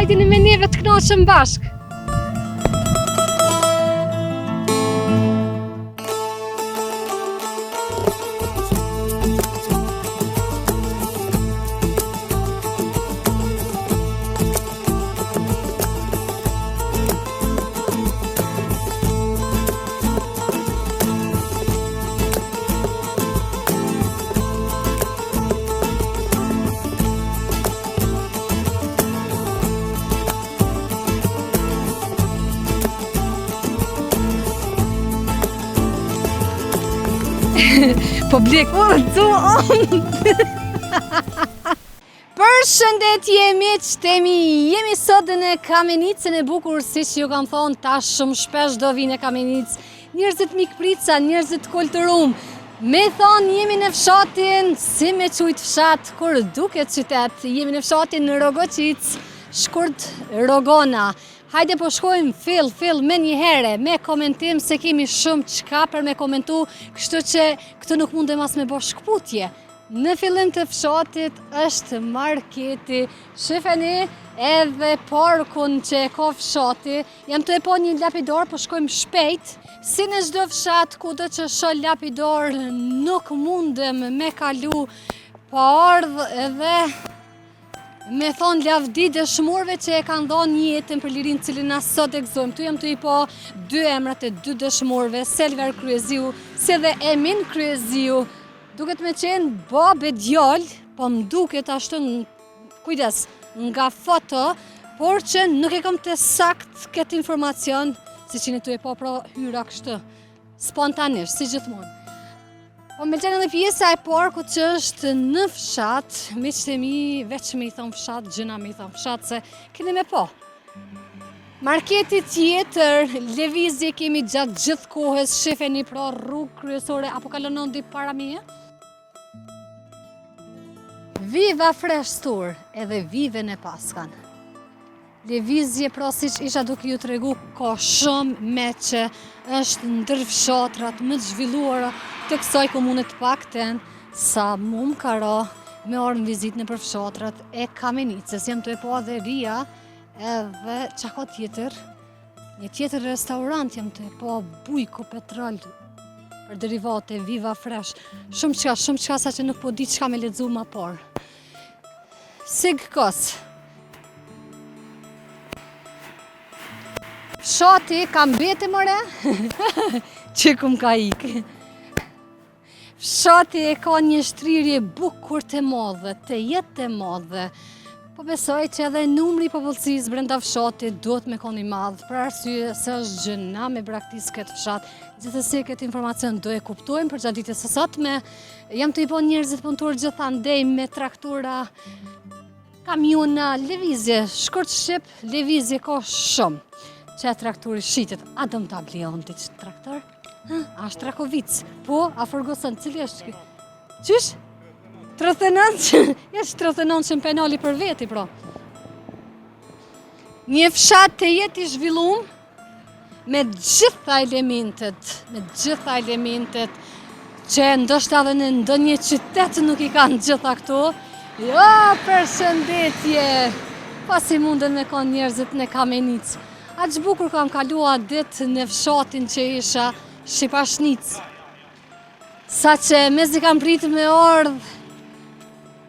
Hajdeni me neve të knaqemi bashkë. Publik, u, tu, Përshëndetje miqtë e mi, jemi sot në Kamenicën e bukur, siç ju kam thonë, tash shumë shpesh do vi në Kamenicë, njerëzit mikpritsa, njerëzit kulturum, me thonë jemi në fshatin, si me qujtë fshat, kur duket qytet, jemi në fshatin Rogoqicë, shkurt Rogona. Hajde po shkojmë fill, fill menjëherë, me komentim se kemi shumë çka për me komentu, kështu që këtu nuk mundem as me bo shkputje. Në fillim të fshatit është marketi, shifeni edhe parkun që e ka fshati, jam tu e pa një lapidar, po shkojmë shpejt, si në çdo fshat, kudo që shoh lapidar, nuk mundem me kalu pa ardhë edhe me thonë lavdi dëshmorëve që e kanë dhonë jetën për lirinë cilën na sot e gëzojmë. Ktu jam tu i pa dy emrat e dy dëshmorëve, Selver Kryeziu, si dhe Emin Kryeziu. Duket me qenë babë e djalë, po më duket ashtu në kujdes nga foto, por që nuk e kam të sakt këtë informacion, siç jeni tu e pa pra hyra kështu, spontanisht, si gjithmonë. Po më pëlqen edhe pjesa e parkut që është në fshat, miqtë e mi, veç me i thonë fshat, gjëna me i thonë fshat, se keni me pa. Marketi tjetër, lëvizje kemi gjatë gjithë kohës, shifeni pra rrugë kryesore, apo kalon Andi para meje? Viva Fresh Store, edhe Vivën e paskan. Lëvizje pra siç isha duke ju tregu, ka shumë meqë është ndër fshatrat më të zhvilluara të kësaj komune të paktën, sa mu më ka ra me ardhë në vizitë nëpër fshatrat e Kamenicës. Jam tu e pa dhe Ria, Edhe ça ka tjetër? Një tjetër restaurant jam tu e pa Bujko Petrol për derivate, Viva Fresh. Shumë çka, shumë çka sa që nuk po di çka me lexu ma parë. Sigkos. Fshati ka mbeti more? Që kum ka ikë. Fshati e ka një shtrirje bukur të madhe, tejet të madhe. Po besoj që edhe numri i popullsisë brenda fshatit duhet me konë i madh, për arsye se është gjynah me braktis këtë fshat. Gjithsesi këtë informacion do e kuptojmë përgjatë ditës së sotme. Jam tu i pa njerëzit punëtorë gjithandej me traktora, kamiona, lëvizje, shkurt shqip, lëvizje ka shumë. Qe traktori shitet, a do më ta blion ti qët traktor? A është Rakovicë? Po, a Ferguson, cili është ky? Qysh? 39? Ja që 39 që në penali për veti, pra. Një fshat tejet i zhvillum, me gjitha elementet, me gjitha elementet, që ndoshta edhe në ndonjë qytet nuk i kanë gjitha këto. Jo, përshëndetje! Pa si munden me konë njerëzit në Kamenicë. Aq bukur kam kalu atë ditë në fshatin që isha, Shipashnicë. Sa që mezi kam pritë me ardhë,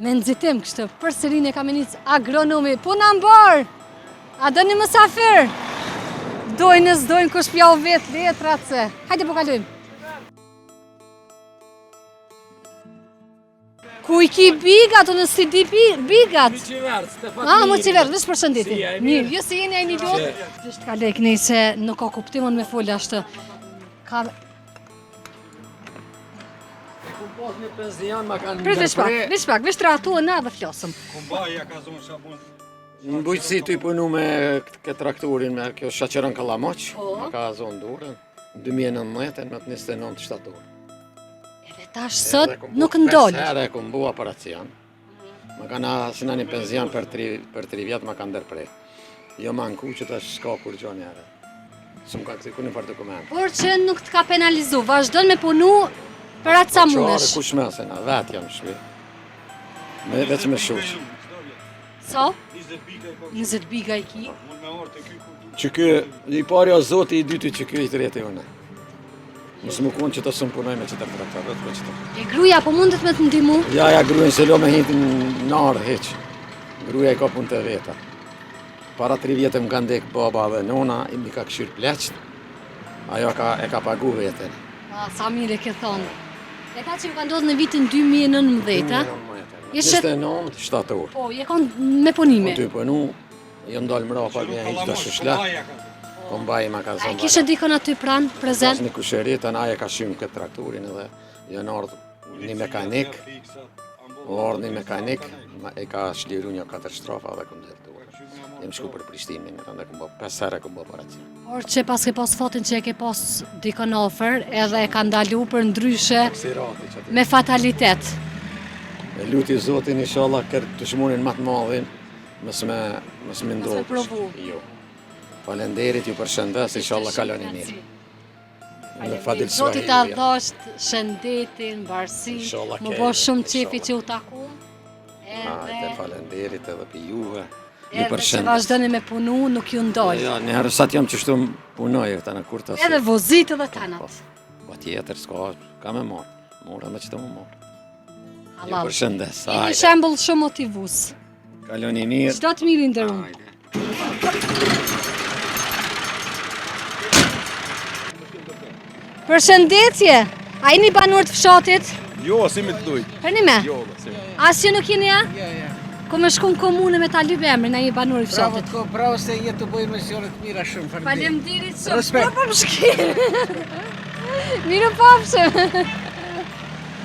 me nxitim kështu, përsëri në Kamenicë, agronomi, puna mbarë, a do një mësafir? Dojnë, s'dojnë, kush p'jau vetë letrat se. Hajde po kalojmë. Ku i ki bigat, unë s'i di bigat? Muqiverë, Stefan Ah, Muqiverë, veç përshëndetje. Mirë, jo si jeni a jeni lodhë? Veç të kaloj kënej se nuk ka kuptim unë me folë ashtu. Ka... E kum pas një penzion, ma kanë Prit veç pak, veç pak, veç të ratu e na dhe flasëm. Kum ba, ja ka zonë shabun. Në bujqësi tu punu me këtë traktorin, me kjo shaqeron kallamoq, Po. ma ka zonë durën, 2019, në 29 shtator. Edhe tash sot nuk ndol. Pesë herë e kum bo operacion. Ma kanë asë një penzion për tri, për tri vjetë, ma kanë ndërpre. Jo ma në që tash s'ka kur gjo njëherë. S'më ka kthy kurrnjëfarë dokument. Por që nuk të ka penalizu, vazhdon me punu për atë sa po, mundesh. Qarë, kush me se na, vetë jam shpi. Me, veç me shuq. Sa? 20 biga i ki. 20 biga i ki. Që ky, i pari o zoti, i dyti që ky i treti unë. Mos më konë që të së më punoj me qëtë traktor, vetë me qëtë. E gruja, po mundet me të ndihmu? Ja, ja, grujën s'e lo me hitë në arë, hiq. Gruja i ka punë të veta. Para tri vjetë më kanë dek baba dhe nona, i mi ka këshyrë pleqt, ajo ka, e ka pagu veten. A, sa mirë e ke thonë. E tha që ju ka ndodhë në vitin 2019, a? 2019, 29, shtator. Po, je konë me punime. Po, ty punu, jam dalë mrapa, një hiq të shushla. Kombaj ma ka A zonë. kishe dikon aty pranë, prezent? Një kushëri, të na e ka shymë këtë traktorin edhe janë ardhë një mekanik, u ardhë një mekanik, e ka shliru një katër shtrafa dhe kum dhejtë duar. Jem shku për Prishtinë, dhe kum bo, pesë herë kum bo operacion. Por që pas ke pas fatin që e ke pas dikon afër, edhe e ka ndalu për ndryshe me fatalitet. E luti Zotin, inshallah, kërë të shmunin më të madhin, mos me, mos me ndodhë. Mos me provu. Jo. Falenderit, ju përshëndes, inshallah kaloni mirë. Në Fadil Zoti ta dhasht shëndetin, mbarësi, më bo shumë qefi që u takum. Edhe... Falenderit edhe për juve. Ju përshëndes. Edhe që vazhdoni me punu, nuk ju ndal. Jo, një herë sa t'jam qështu punoj, të në kur të Edhe vozit edhe tanat. Po, po tjetër, s'ka, ka me marrë. Mora me që të më marrë. Ju përshëndes. Një shembull shumë motivus. Kaloni mirë. Çdo të mirë i nderum. Përshëndetje! A jeni banor të fshatit? Jo, si me të dujt. Për një me? Jo, si. As ju nuk jeni, a? Jo, jo. Ko me shku në komunë me ta lypë emrin, a je banor i fshatit. Bravo, bravo se je tu bo emisione të mira shumë, faleminderit. Faleminderit shumë. Respekt. Po, po, shki. Mirupafshim.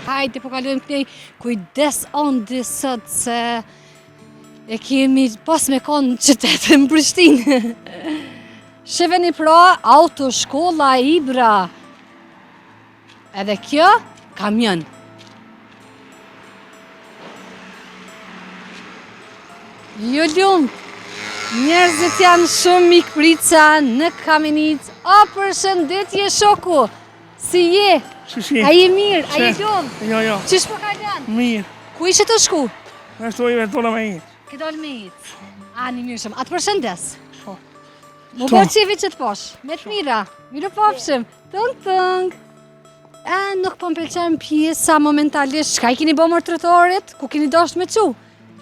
Hajde, po kalojmë kënej. Kujdes Andi sot se e kemi pas me konë në qytet në Prishtinë. Shifeni pra, autoshkolla Ibra. Edhe kjo, kamion. Ju lumtë, njerëzit janë shumë mikpritsa në Kamenicë. O, përshëndetje shoku, si je? Si si? A je mirë, a je lodhë? Jo, jo. Qysh po kalon? Mirë. Ku ishe tu shku? Në shtu i dola me ecë. Ke dalë me ecë. A, një mirë shumë. A të përshëndes? Po. M'u bo qefi që të pash. Me të mira. Mirupafshim. Tung, tung. E, nuk po më pëlqen pjesa momentalisht. Çka i keni bo mor trotuarit? Ku keni dasht me çu?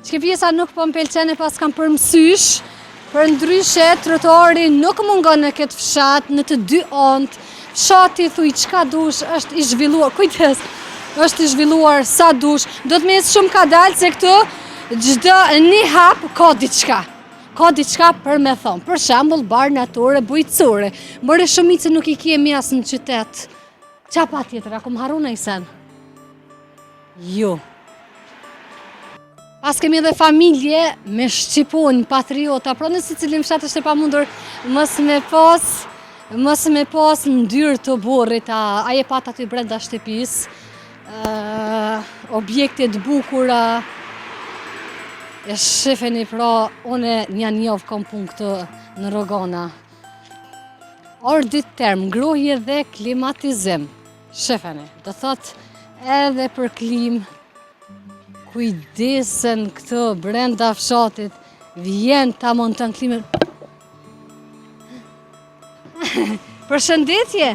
Qikjo pjesa nuk po më pëlqen e pas kam përmsysh. Përndryshe, trotuari nuk mungon në këtë fshat, në të dy anët. Fshati, thuj, çka dush, është i zhvilluar, kujdes, është i zhvilluar sa dush. Do të me ecë shumë kadalë se këtu, çdo një hap ka diçka. Ka diçka për me thonë. Për shembull, barnatore, bujqësore. More shumicën nuk i kemi as në qytet. Qa pa tjetër, a kom harru naj sen? Jo. Pas kemi edhe familje me shqiponjë, patriota, pra në secilin fshat është e pamundur mos me pas, mos me pas n'dyrë të oborrit, a, a e pat aty brenda shtëpisë, objekte të bukura, e shifeni pra, une një njovë kom punë këtu në Rogona. Ordit term, ngrohje dhe klimatizim. Shifeni, do thot edhe për klimë, kujdesen këtu brenda fshatit, vjen ta monton klimën. Përshëndetje,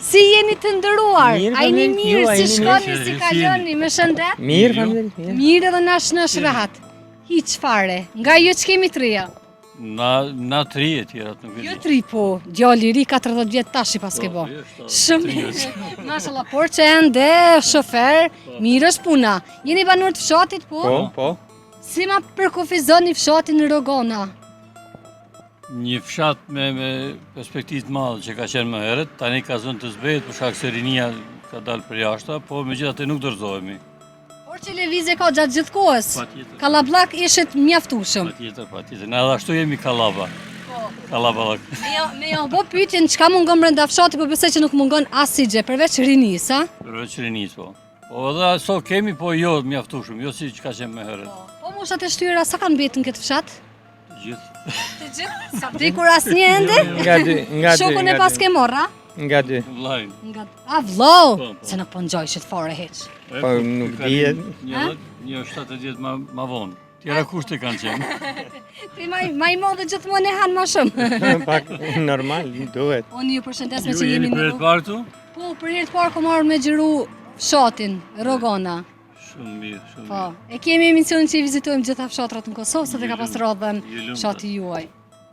si jeni të nderuar? A jeni mirë, si shkoni, si kaloni, me shëndet? Mirë, faleminderit, mirë. Mirë edhe na shnosh rahat. Hiç fare, nga ju që kemi të reja. Na, na tri e tjerat nuk e di. Jo tri, po, djali i ri 40 vjet tash i paske po, bo. Shumë, mashallah, por që ende shofer, po. mirë është puna. Jeni banor të fshatit, po? Po, po. Si ma përkufizoni fshatin Rogona? Një fshat me, me perspektivë të madhe që ka qenë më herët, tani ka zënë të zbehet për shkak se rinia ka dalë përjashta, po megjithatë nuk dorëzohemi. Por që lëvizje ka gjatë gjithë kohës. Kallabllak ishit mjaftueshëm. Patjetër, patjetër. Na edhe ashtu jemi kallaba. Po. Kallaballak. Me jo, me jo, bo pyetjen çka mungon brenda fshatit, po besoj që nuk mungon asgjë, përveç rinisë, a? Përveç rinisë, po. Po edhe aso kemi, po jo mjaftueshëm, jo siç ka qenë më herët. Po, po moshat e shtyra sa kanë mbetë në këtë fshat? Të gjithë. Të gjithë? S'ka vdekur asnjë ende? Nga dy, nga dy. Shokun e paske morra? Nga dy. Vllajn. Nga A vllau? Po, po. Se nuk po ngjajshit fare hiç. Po nuk dihet. Një, një 70 ma, ma vonë. Tjera kushte kanë qenë. Ti ma, ma i madhe gjithmonë e han ma shumë. Pak normal, duhet. Unë ju përshëndes me Ju që jeni jemi për në herë të rrugë. parë këtu? Po, për herë të parë kom ardhur me xhiru fshatin, Rogona. Shumë mirë, shumë Po, mirë. e kemi emisionin që i vizitojmë gjitha fshatrat në Kosovë, sot e Ju ka pas lumt, radhën ju lumt. fshati juaj.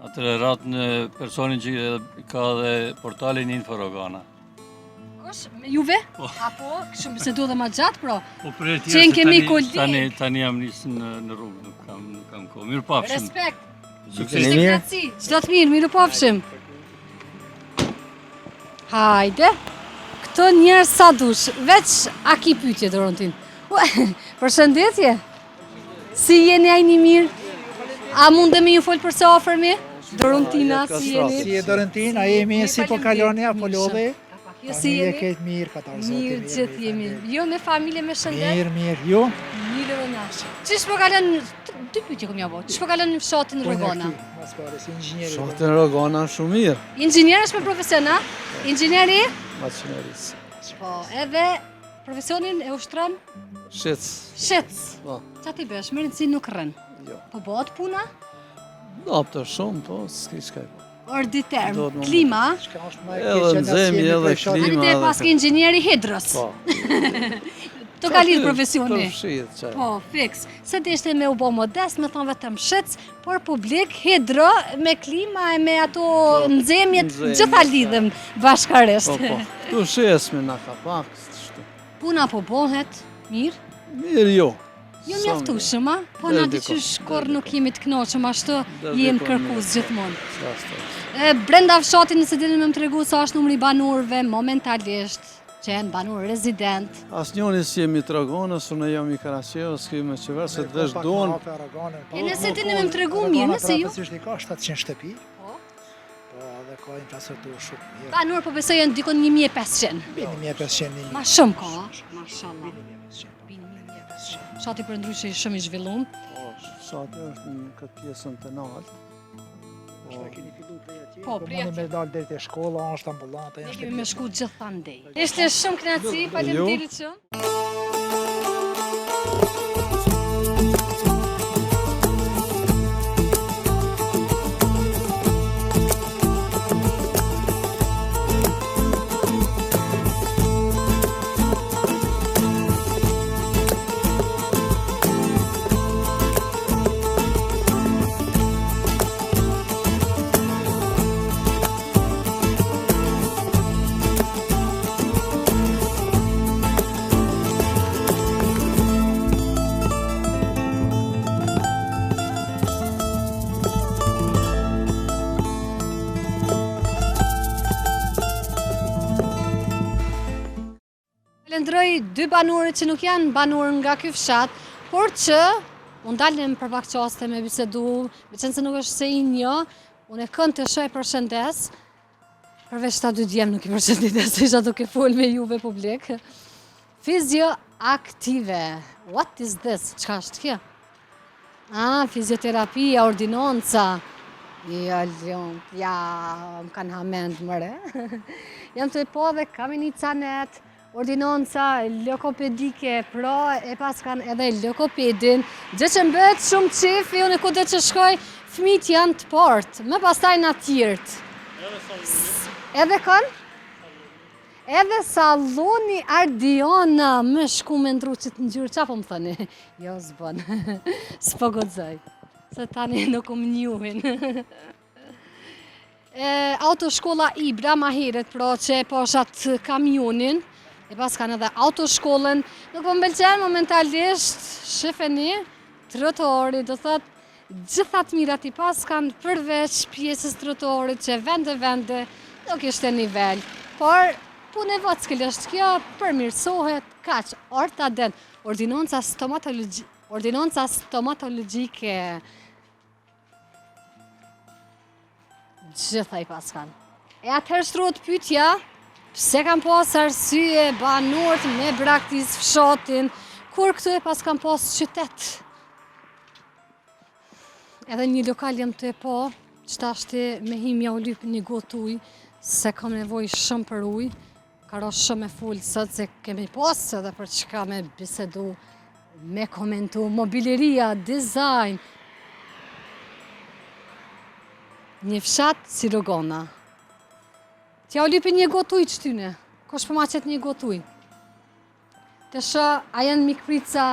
Atëherë ratë në personin që edhe ka dhe portalin Inforogana. Kush? Me juve? Po. Apo, kështu bisedu dhe ma gjatë, pro. Po për herë Qenë tjerë se kemi tani, koleg. tani, tani jam nisë në, në rrugë, nuk kam, nuk kam kohë. Mirë pafshim. Respekt. Sukses. Jeni mirë? Kënaqësi. Çdo të mirë, miru pafshim. Hajde. Këto njerëz sa dush, veç a ki pyetje Dorontin. Ua, Përshëndetje. Si jeni a jeni mirë? A mundemi ju fol për së afërmi? Dorontina, si jeni? Si je Dorentina, jemi si po kaloni apo lodhe? Jo si Mirë, jeni? ketë mirë, ka të zoti, Mirë, gjithë jemi. Jo me familje me shëndet. Mirë, mirë, ju? Mirë edhe na. Qysh po kalon dy pyetje kom ja bo. Qysh po kalon në fshatin Po, Rogona? Mas pare, si inxhinieri. Fshatin Rogona shumë mirë, Inxhinier është me profesion, a? Inxhinieri? maqinerisë. Po, edhe profesionin e ushtron Shitës, shitës. Po. Qa ti bësh? Me rëndësi nuk rrën. jo. Po bëhet puna? Naptë shumë, po, s'ki çka i po. Orditer, Duhet më- klima. Çka është më e Edhe keqja na nxehmi, si jemi edhe prej fshatit. Tani klima. te edhe paske këtë. inxhinieri hidrës. Po. Të ka lidh profesioni. Përfshihet çaj. Po, fiks. Se deshte me u bo modest, me thonë vetëm shitës, por publik, hidro, me klima e me ato nxehmjet, Po, nxehmjet, gjitha lidhem bashkarisht. Po, po. Tu shesmi na ka pak, kështu. Puna po bëhet, mirë. Mirë jo. Jo Sa mjaftueshëm, a? Po Deri na diku, diqysh kur deri nuk diku. jemi të kënaqur, ashtu Deri jemi diku, kërkues mirë. gjithmonë. Qashtu. E, brenda fshatit nëse dini me më tregu sa është numri i banorëve momentalisht, që janë banorë rezident. Asnjëri si jemi të Rogonës, unë jam i Karaçevës, kemi me qever, se të vesh Pak duan. më afër Rogonën, po. E nëse dini me më tregu mirë, nëse ju Rogona i ka 700 shtëpi. Po. Po, edhe ka infrastrukturë shumë mirë. Banorë po besoj janë dikon 1500. Mbi 1500, Ma shumë ka, a? Mashallah. Mbi 1500. po, Mbi 1500. Fshati për ndryshe është shumë i zhvillum. Po, fshati është në këtë pjesën të naltë. Po, Shta keni fillu prej atje, Po, po prej mundi atje. me dalë deri te shkolla, është ambulanta, Ne janë kemi me shtëpi. shku gjithandej. Ishte shumë kënaqësi, faleminderit shumë. Falendroj dy banorët që nuk janë banorë nga ky fshat, por që u ndalem për pak çaste me bisedu, meqenëse nuk është se i njoh, unë e kënd të shoh e përshëndes, përveç ta dy djem nuk i përshëndet, se isha duke fol me juve publik. Fizioaktive. What is this? Çka është kjo? Ah, fizioterapia, ordinanca. Ja, ljomt, ja, më kanë hamend mëre. Jam të e po dhe Kamenica net, ordinanca lokopedike, pra e pas kanë edhe lokopedin, gjë që më bëhet shumë qefi, unë kudo që shkoj, fëmijët janë të partë, më pastaj na tjerët. Edhe kanë? Edhe salloni Ardiana, më shku me ndru që të ngjyrë, qa po më thëni? Jo, s'bën, s'po goxoj, se tani nuk më njohin. E, autoshkolla Ibra, ma herët, pra që e pash atë kamionin, e pas kanë edhe autoshkollën, nuk po më pëlqen momentalisht, shifeni, trotori, do thot, gjitha të mirat i pas kanë përveç pjesës trotorit që vende vende nuk ishte nivel. Por punë e vockël është kjo, përmirësohet, kaq, Orta Den, ordinanca stomatologji, ordinanca stomatologjike, gjitha i pas kanë. E atëherë shtrohet pyetja, pse kanë pas arsye banorët me braktis fshatin, kur këtu e pas kanë pas qytet? Edhe një lokal jam të e po, që tashti me him ja u lyp një gotë ujë, se kam nevojë shumë për ujë, ka ra shumë me fol sot se kemi pas edhe për çka me bisedu. Me komentu, mobileria, dizajn. Një fshat si Rogona. T'jau lypi një gotë ujë qëtyne. Kush po ma qet një gotë ujë? Të shoh, a janë mikprica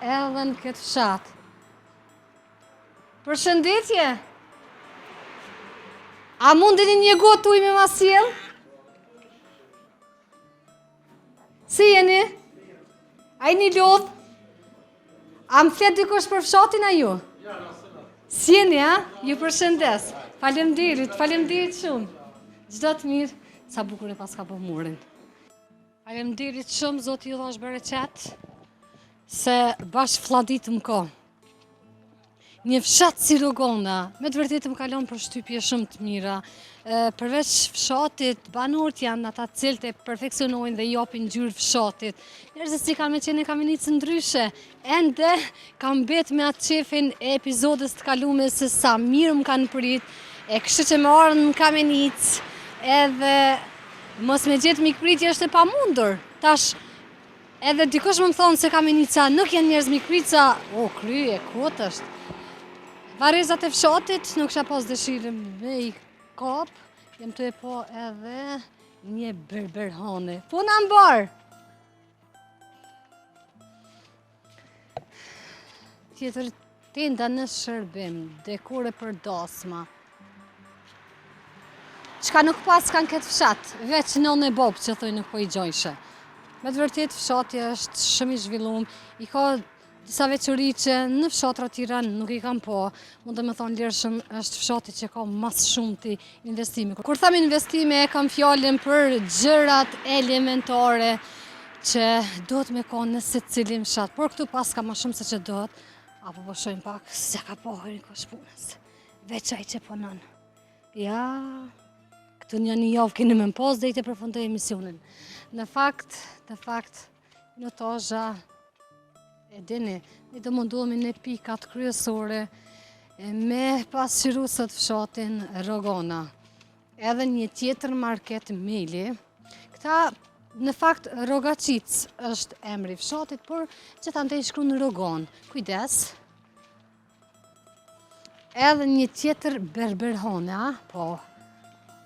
edhe në këtë fshat. Përshëndetje! A mundeni një gotë ujë me ma sjell? Si jeni? A jeni lodhë? A më flet dikush për fshatin a ju? Si jeni, a? Ju përshëndes. Faleminderit, faleminderit shumë. Çdo të mirë, sa bukur e paska bo murin. Faleminderit shumë, Zoti ju dhashtë bereqet, se bash flladit më ko. Një fshat si Rogona, me të vërtetë më ka lon përshtypje shumë të mira. Përveç fshatit, banorët janë ata të cilët e perfeksionojnë dhe japin ngjyrë fshatit. Njerëzit si kanë me qenë në Kamenicë ndryshe, ende kam mbet me atë qefin e epizodës të kalume se sa mirë më kanë prit, e kështu që me ardhë në Kamenicë, edhe mos me gjetë mikpritje është e pamundur. Tash, Edhe dikush me më thonë se Kamenica nuk janë njerëz mikprica, o krye, kot është. Varrezat e fshatit nuk kisha pas dëshirë me i kap, jem tu e pa edhe një berberhane. Puna mbarë! Tjetër tenda në shërbim, dekore për dasma. Çka nuk paskan këtë fshat, veç nënë e babë që thojnë nuk po i gjojshe. Me të vërtetë fshati është shumë i zhvillum, i ka disa veçori që në fshatra tjera nuk i kam pa. Mund me thonë lirshëm është fshati që ka ma s'shumti investime. Kur tham investime e kam fjalën për gjërat elementare që duhet me konë në secilin fshat. Por këtu paska ma shumë se që duhet, apo po shohim pak se ka po hyrë kush punës. Veç ai që punon. Ja, këtu një një javë keni me më pas deri të përfundoj emisionin. Në fakt, në fakt, minutazha e dini, ne do mundohemi në pikat kryesore me pasqyru sot fshatin Rogona. Edhe një tjetër market Meli. Këta, në fakt, Rogaçicë është emri i fshatit, por gjithandej shkruan Rogon. Kujdes, Edhe një tjetër berberhane, a? Po,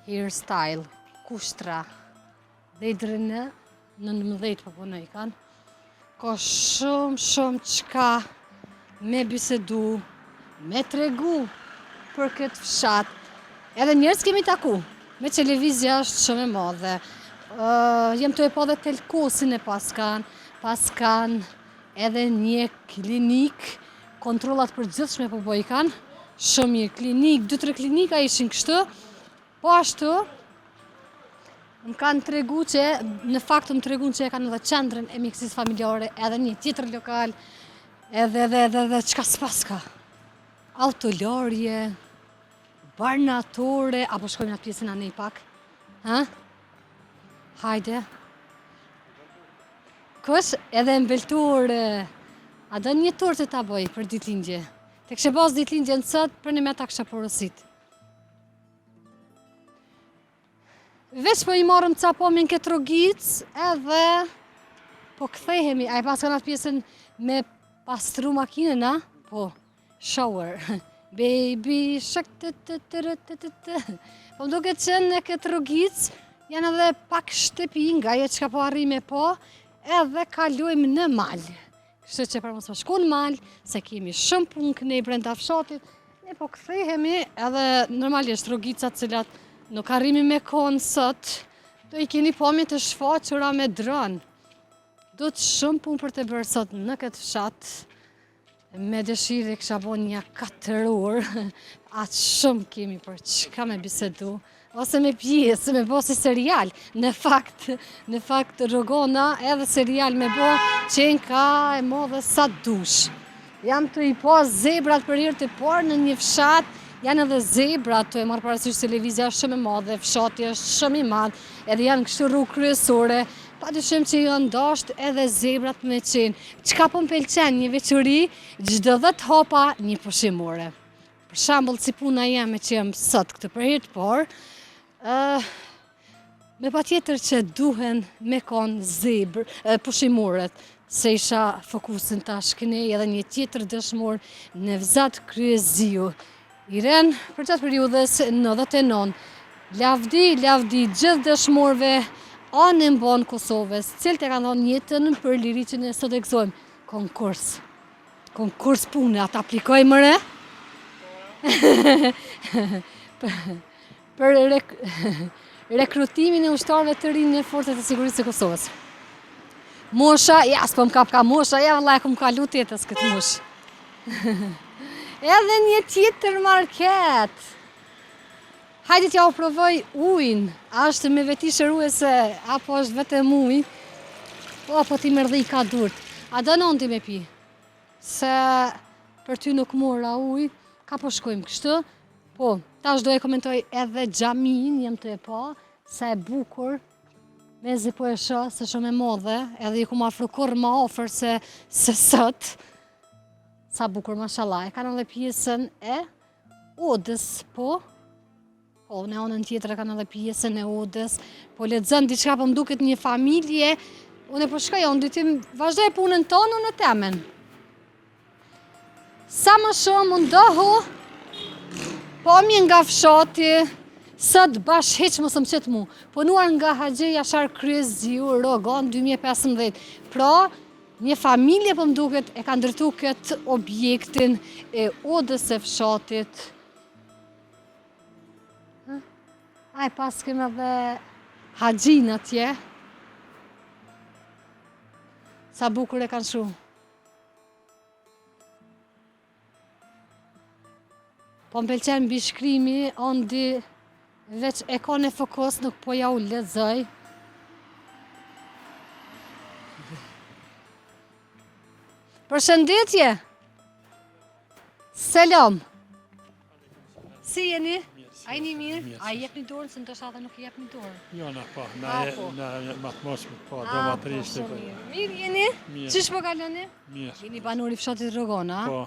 hairstyle, kushtra, dhe i drënë në 19 po punoj kanë. Ka shumë, shumë çka me bisedu, me tregu për këtë fshat. Edhe njerëz kemi taku, meqë lëvizja është shumë e madhe. Uh, jem tu e pa dhe telkosin e paskan, paskan Edhe një klinikë, kontrollat përgjithshme po bojkan, shumë mirë, klinikë, dy tre klinika ishin kështu, po ashtu, më kanë tregu që, në fakt më tregun që e kanë edhe qendrën e mjekësisë familjare, edhe një tjetër lokal, edhe edhe edhe edhe çka s'paska. Autolarje, barnatore, apo shkojmë në atë pjesën anej pak, ha? Hajde. Kush edhe ëmbëltore, a do një tortë ta bëj për ditëlindje? Të kishe pas ditëlindjen sot, përnime ta kisha porosit. Veç po i marrëm ca pamje në këtë rrugicë, edhe po kthehemi, a e paskan atë pjesën me pastru makinën, a? Po. Shower. Baby shark të të të të të të të. Po më duket që në këtë rrugicë janë edhe pak shtëpi nga ajo çka po arri me pa, edhe kalojmë në mal. Kështu që për mos me shku në mal, se kemi shumë punë kënej brenda fshatit, ne po kthehemi edhe normalisht rrugicat cilat nuk arrimi me konë sot, do i keni pamje të shfaqura me dron. Duhet shumë punë për të bërë sot në këtë fshat, Me dëshirë e kisha bo një 4 orë, aq shumë kemi për çka me bisedu, ose me pjesë, me bo si serial. Në fakt, në fakt Rogona edhe serial me bo qenka e madhe sa dush. Jam tu i pa zebrat për herë të parë në një fshat, janë edhe zebrat, tu e marrë parasysh se lëvizja është shumë e madhe, fshati është shumë i madh, edhe janë kështu rrugë kryesore, Pa dyshim që janë dasht edhe zebrat me qenë. Çka po më pëlqen një veçori, çdo 10 hapa një pushimore. Për shembull, si puna jeme që jam sot këtu për herë të parë, ë me patjetër që duhen me konë zebër, pushimoret. Se isha fokusin tash kënej edhe një tjetër dëshmor Nevzat Kryeziu. I ren përgjatë periudhës 99. Lavdi, lavdi gjithë dëshmorve anë e mbanë Kosovës, cilët e kanë dhonë jetën për liri që ne sot e gëzojmë. Konkurs. Konkurs pune, a të aplikoj more? Për rek rekrutimin e ushtarëve të rinj në forcat e sigurisë së Kosovës. Mosha, ja, s'po më kap ka mosha, ja vëlla e kom kalu tetës këtë moshë. Edhe një tjetër market. Hajde t'ja u provoj ujin. A është me veti shëruese, apo është vetëm ujë? O, po ti mërdhi ka durt. A do në ti me pi? Se për ty nuk mora ujë. Ka po shkojmë kështu? Po, tash do e komentoj edhe xhamin, jam të e pa, sa e bukur, mezi po e shoh, se shumë e madhe, edhe ju kum afru kurrë ma afër se, se sot. Sa bukur, mashallah, e kanë edhe pjesën e odës, po, po, në anën tjetër e kanë edhe pjesën e odës, po lexon diçka, po më duket një familje, unë po shkoj, unë dytim, vazhdoj punën tonë, unë temen. Sa më shumë mundohu, pamje nga fshati, sot bash hiq mos më qit mu, punuar nga Haxhi Jashar Kryeziu, Rogon 2015. Pra, një familje po më duket e ka ndërtu këtë objektin e odës së fshatit. Ai paskem edhe Haxhin atje. Sa bukur e kanë shumë. Po më pëlqen mbishkrimi, Andi veç e ka në fokus, nuk po ja u lexoj. Përshëndetje! Selam! Si jeni? A jeni mirë? A i jepni dorën, se ndoshta edhe nuk i jepni dorën. Jo, na po, na e, po. na ma të moshme, po, do ma të po, rishte. shumë mirë. Mirë jeni? Mirë. Qysh po kaloni? Mirë. Jeni banor i fshatit Rogona? Po.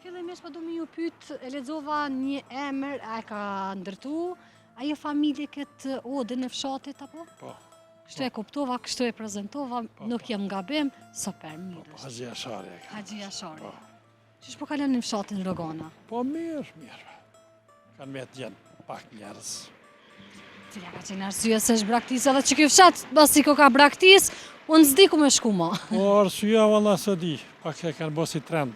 Fillimisht po du me ju pyet, e lexova një emër, a e ka ndërtu ajo familje këtë odën e fshatit apo? Po. Kështu e kuptova, kështu e prezentova, nuk jam gabim, super mirë. Po, Haxhi Jashari e ka. Haxhi Jashari. Po. Qysh po kaloni në fshatin Rogona? Po mirë, mirë. Kanë metë janë pak njerëz. Cila ka qenë arsyeja se është braktis edhe që ky fshat pasi ko ka braktis, unë s'di ku me shku ma. Po arsyeja valla s'e di, pak e kanë bo si trend.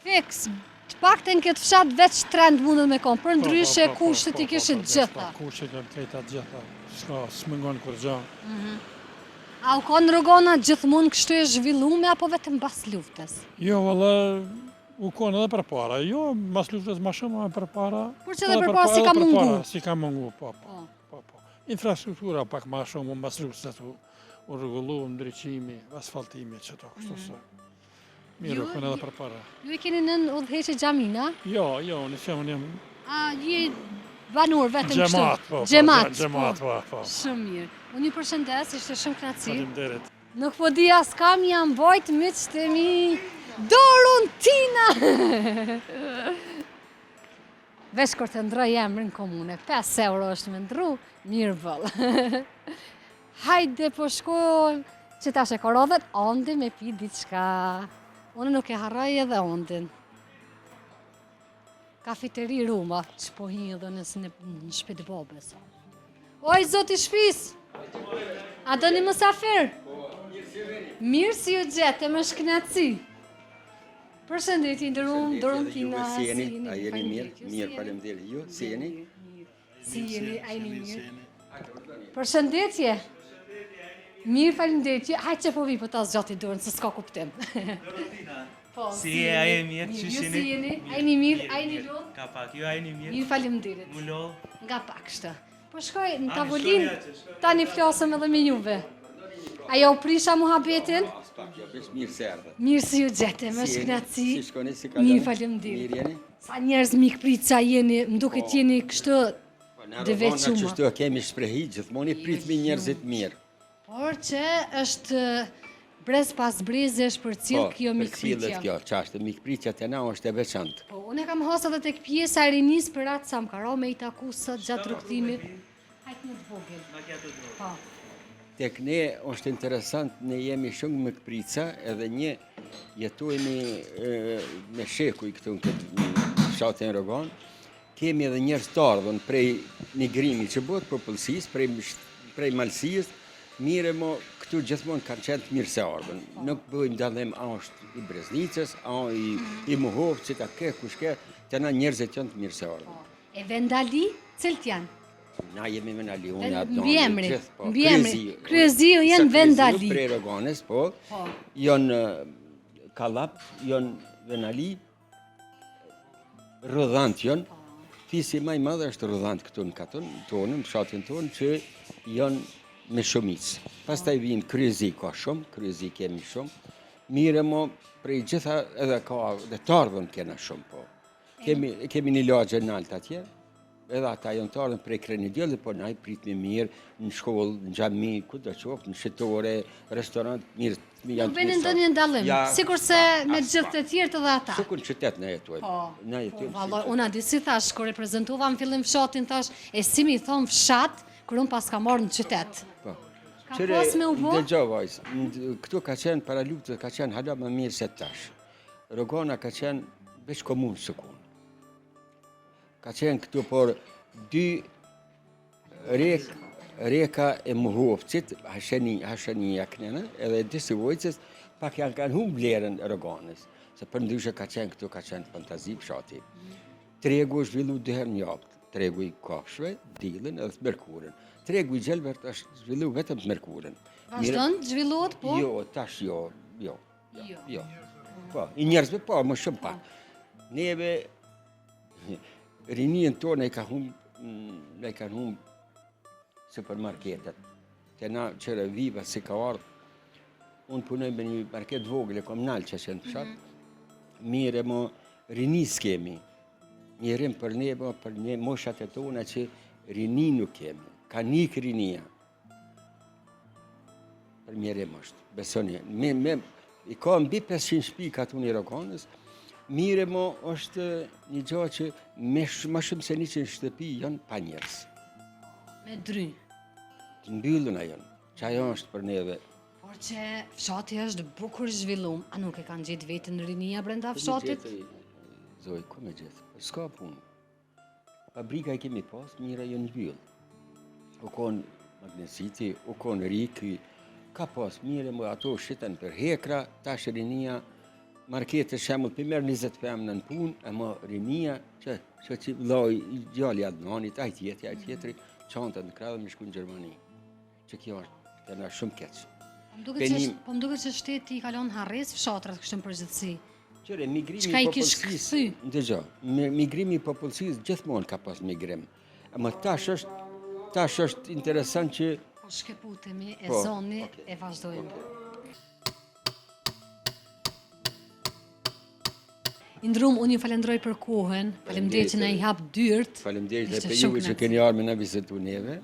Fiks, të paktën këtë fshat veç trend mundet me konë, për Po, po, ndryshe po, po, kushtet po, i po, kishit po, gjitha. Po, kushtet janë krejt të gjitha, s'ka, s'mungon kurgjo. Mhm. A u konë Rogona gjithmonë kështu e zhvillume apo vetëm mbas luftës? Jo, valla, u konë edhe përpara. Jo, mbas luftës ma shumë, ma përpara. Por që edhe përpara s'i ka mungu. S'i ka mungu, po, po, po, po. Infrastruktura pak ma shumë, mbas luftës u, u rregullu, ndriçimi, asfaltimi, që to, kështu Mhm. se. Mirë, u konë edhe përpara. Ju e keni nën udhëheqje xhaminë, a? Jo, jo, unë jam, unë jam A, je banor vetëm kështu? Xhemat, po, po, Xhemat, xhemat, po, po. Shumë mirë. Unë ju përshëndes, ishte shumë kënaqësi. Faleminderit. Nuk po di as kam jam bojt miqtë e mi. Dorun Tina! Veç kur të ndroj emrin komune, 5 euro është me ndru, mirë boll. Hajde po shkojmë, që tash e ka radhën, Andi me pi diçka. Unë nuk e harroj edhe Andin. Kafiteri Ruma, që po hi edhe nësë në, në shpi të babës. Oj, zoti shpis! A do një mësafir? Mirë si ju gjetë, me shknaqësi. Përshëndetje, i nderum, Doruntina, Si jeni? A jeni mirë? Mirë, faleminderit. Ju, si jeni? Si jeni? A jeni mirë? Përshëndetje. Mirë, faleminderit. Hajde që po vi, po ta zgjati dorën, se s'ka kuptim. Po, Si je, a je mirë, Mirë, qysh ju jeni? si jeni? A jeni mirë? A jeni lodh? Ka pak, ju a jeni mirë? Mirë, faleminderit. Mu lodh? Nga pak kështu. Po shkoj në Ani, tavolinë, shkoni atje, shkoni. tani flasëm edhe me juve. A ja u prisha muhabetin? Pak, jo, veç mirë se erdhët. Mirë si ju gjete, me Si jeni? shknaqësi. Si shkoni, si kaloni? Mirë, faleminderit. Mirë jeni? Sa njerëz mikpritsa jeni, më duket Po. jeni kështu Po, në të Rogona veçuar. qështu e kemi shprehi, gjithmonë i pritmi njerëzit mirë. Por që është brez pas brezi është përcjell Po, kjo përcillet mikpritja. kjo, qashtu, mikpritja te na është e veçantë. Po, unë e kam hasë edhe tek pjesa e rinisë për atë sa më ka ra me i taku sot gjatë rrugëtimit. Hajt një të vogël. Po. Tek ne është interesant, ne jemi shumë mikprica edhe ne jetojmë me shekuj këtu në këtë fshatin Roganë. Kemi edhe njerëz të ardhun prej migrimi që bëhet popullsisë, prej, prej malësisë, mirë mo këtu gjithmonë kanë qenë të mirë se ardhun. Nuk bëjmë dallim a është i Breznicës, a i, i Muhovcit, a ke, kush ke, te na njerëzit janë të mirë se ardhun. Po. E vendali, cilët janë? Na jemi vendali, unë atë Mbiemri, gjithë, po, mbiemri. Kryeziu janë vendali. Prej Roganës, po, po. janë kallap, janë vendali, Rrudhant janë, fisi ma i madh është rrudhant këtu në katun, tonë, në fshatin tonë, që janë me shumicë. Pastaj vijnë kryezi ka shumë, kryezi kemi shumë, mirë mo prej gjitha edhe ka dhe t'ardhun kena shumë, po. Kemi, kemi një lagje nalt atje, Edhe ata janë të ardhur prej Krenidiellit, po na i pritmi mirë në shkollë, në xhami, kudo qoftë, në shitore, restorant, mirë janë. Nuk bëni ndonjë dallim, ja, sikurse me gjithë të tjerët edhe ata. Sikur në qytet ne jetojmë. Po, ne po, jetojmë. Po, unë a di si thash kur e prezantova në fillim fshatin thash, e si mi thon fshat kur unë paskam ardhur në qytet. Po. Ka pas me u bo? Dëgjo vajzë, këtu ka qenë para luftës, ka qenë hala më mirë se tash. Rogana ka qenë veç komunë s'u konë. Ka qenë këtu, por dy rek, reka e Muhovcit, Hasheni, Hashenia kënena, edhe dy Sivojcës, pak janë kanë humbë vlerën Roganës, se përndryshe ka qenë këtu, ka qenë fantazi fshati. Tregu është zhvillu dy herë në javë, tregu i kafshëve, t'dilën edhe të mërkurën. Tregu i gjelbërt është zhvillu vetëm të mërkurën. Vazhdon të zhvillohet, po? Jo, tash jo, jo. Jo. jo. Po, i njerëzve po, më shumë pak. Po. Neve Rinien tonë e ka humb, e kanë humb supermarketet. Te na qëre viva si ka ardhë, unë punoj me një market vogël e kom nalë që që në fshat, mm -hmm. mirë mo rini s'kemi, mjerim për ne, për ne moshat e tona që rini nuk kemi, ka nik rinia, Për mjerim është, besoni, me, me, i ka mbi 500 shpi katuni i Roganës, mirë mo është një gjo që me sh, ma shumë se 100 shtëpi janë pa njerëz. Me dry. Të mbylluna janë, që ajo është për neve. Por që fshati është bukur zhvillum, a nuk e kanë gjetë veten rinia brenda fshatit? Zoj, ku me gjetë? S'ka punë. Fabrika i kemi pas, mira janë mbyllë. U konë Magneziti, u konë Riki, ka pas mire, më ato shiten për hekra, tash rinia, markete shembull, pi merr 20 femna në punë, e më rinia, që, që që vllai, djali Adnanit, ai tjetri, ai tjetri, çantat në krah dhe me shku në Gjermani. Që kjo është te na shumë keq. Po më duket që po më duket që shteti i ka lon harresë fshatrat kështu në përgjithësi. Qyre, migrimi i popullsisë, dëgjo, migrimi i popullsisë gjithmonë ka pas migrim. Ama tash është tash është interesant që po shkëputemi e po, zoni okay. e vazhdojmë. Okay. I ndrum, unë ju falenderoj për kohën, faleminderit që na i hap dyert. Faleminderit edhe për juve që keni ardhur me na vizitu neve.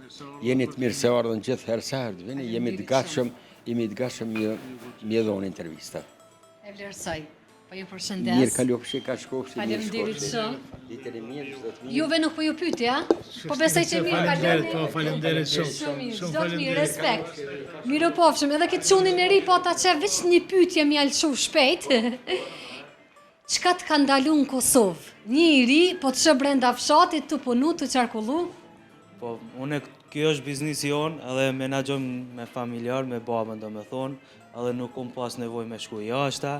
Jeni të mirë se ardhur gjithë herë sa herë të vini, jemi të gatshëm, jemi të gatshëm me me dhon intervista. E vlerësoj. Po ju përshëndes. Mirë kalofshi, ka shkofshi, mirë shkofshi. Faleminderit shumë. Ditën e mirë, çdo të mirë. Juve nuk po ju pyeti, a? Po besoj që mirë kaloni. Po, faleminderit shumë. Shumë mirë, çdo të mirë, respekt. Mirupafshim, edhe këtë çunin e ri po ta qe veç një pyetje m'ia lëshu shpejt. Çka të ka ndalu në Kosovë? Një i ri, po të shoh brenda fshatit, tu punu, tu qarkullu? Po, unë, kjo është biznisi jonë, edhe menaxhojmë me familjar, me babën, do me thonë, edhe nuk kom pas nevojë me shku jashta,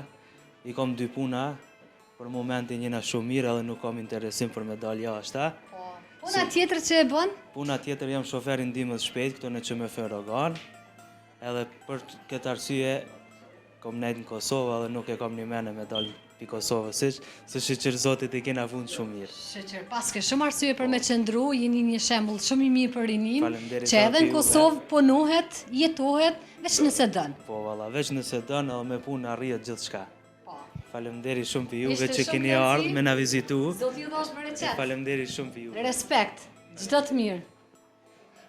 i kom dy puna, për momentin jena shumë mirë edhe nuk kom interesim për me dalë jashta. Po, puna tjetër që e bën? Puna tjetër jam shofer i ndihmës shpejt këtu në QMF Roganë, edhe për këtë arsye kom nejt në Kosovë edhe nuk e kom një mene me dalë pi Kosovës, siç, se shyqyr Zotit i kena punët shumë mirë. Shyqyr, paske shumë arsye për me qëndru, jeni një shembull shumë i mirë për rininë, që edhe në Kosovë punohet, jetohet, veç nëse don. Po, valla, veç nëse don edhe me punë arrihet gjithçka. Po. Faleminderit shumë për juve që keni ardhë me na vizitu. Zoti ju dhashtë bereqet. Faleminderit shumë për juve. Respekt, çdo të mirë.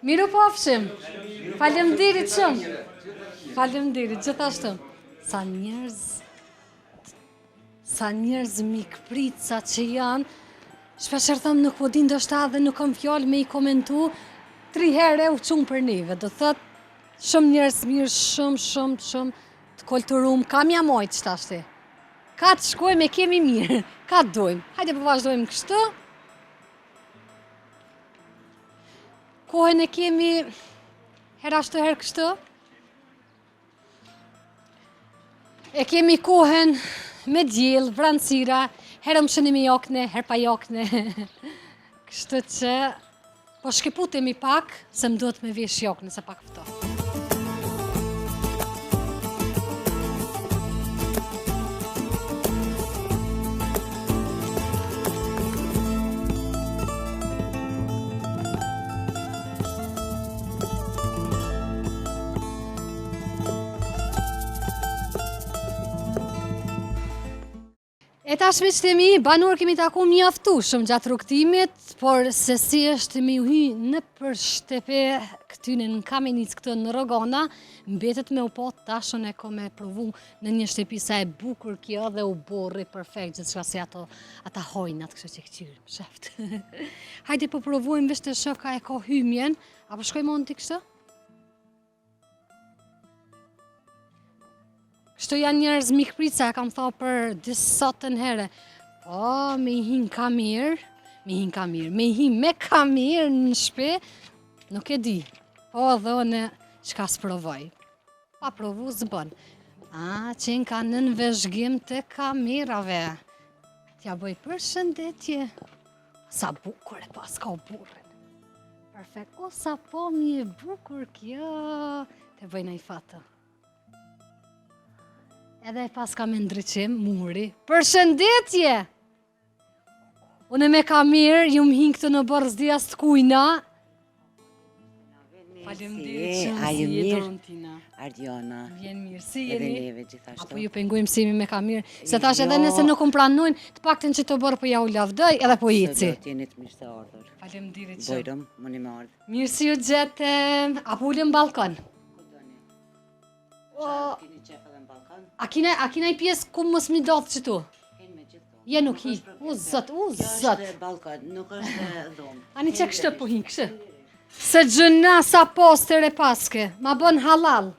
Mirupafshim. Faleminderit shumë. Faleminderit gjithashtu. Sa njerëz sa njerëz mikpritsa që janë, shpeshherë them nuk po di ndoshta edhe nuk kam fjalë me i komentu, tri herë u çun për neve, do thot. Shumë njerëz mirë, shumë, shumë, shumë të kulturum. Ka m'ja majtë që tashti. Ka të shkojmë e kemi mirë. Ka të dojmë. Hajde po vazhdojmë kështu. Kohën e kemi herë ashtu herë kështu. E kemi kohën me diell, vranësira, herë më shëni me jakne, herë pa jakne. Kështu që po shkëputemi pak, se më duhet me vesh jakne, se pak ftohtë. E tash miqtë e mi, banorë kemi taku mjaftueshëm gjatë rrugëtimit, por se si është me ju hy nëpër shtepi këtyne në Kamenicë këtu në Rogana, mbetet me u pa tash unë e kom me provu në një shtepi sa e bukur kjo dhe oborri perfekt, gjithçka si ato, ata hojnat kështu që këqyrim, sheft. Hajde po provojmë veç të shoh ka e ka hymjen, apo shkojmë unë ti kështu? Kështu janë njerëz mikpritsa, e kam tha për disatën herë. Po, me i hin kamerë, me i hin kamerë, me i hin me kamerë në shpi, nuk e di. Po, dhe unë çka s'provoj. Pa provu s'bën. A, qenka nën vëzhgim të kamerave. T'ja bëj përshëndetje. Sa bukur e paska oborrin. Perfekt. O, sa po mi e bukur kjo. Të bëj naj foto. Edhe e paska me ndriçim, muri. Përshëndetje! Unë me kamerë, ju më hinë këtu në oborr s'di as të kujna. Faleminderit shumë, si je Doruntina. Ardiona. Vjen mirë, si jeni? Edhe neve gjithashtu. Apo ju pengojmë se jemi me kamerë? Se tash edhe nëse nuk më pranojnë, të paktën që të bërë po ja u lavdoj, edhe po eci. Absolut, jeni të mirë se ardhur. Faleminderit shumë. Bujrum, mundi me ardhë. Mirë si ju gjetëm, apo ulem n'ballkon? Ku doni? Po, keni qef edhe në ballkon? A kina, a kina i pjesë ku mos mi ndodhë qëtu? Keni me gjithë to. Je nuk hi, u zot, u zot. Kjo është ballkon, nuk është dhomë. Ani që kështu po hin, kështu. Se gjëna sa poster e paske, ma bën hallall.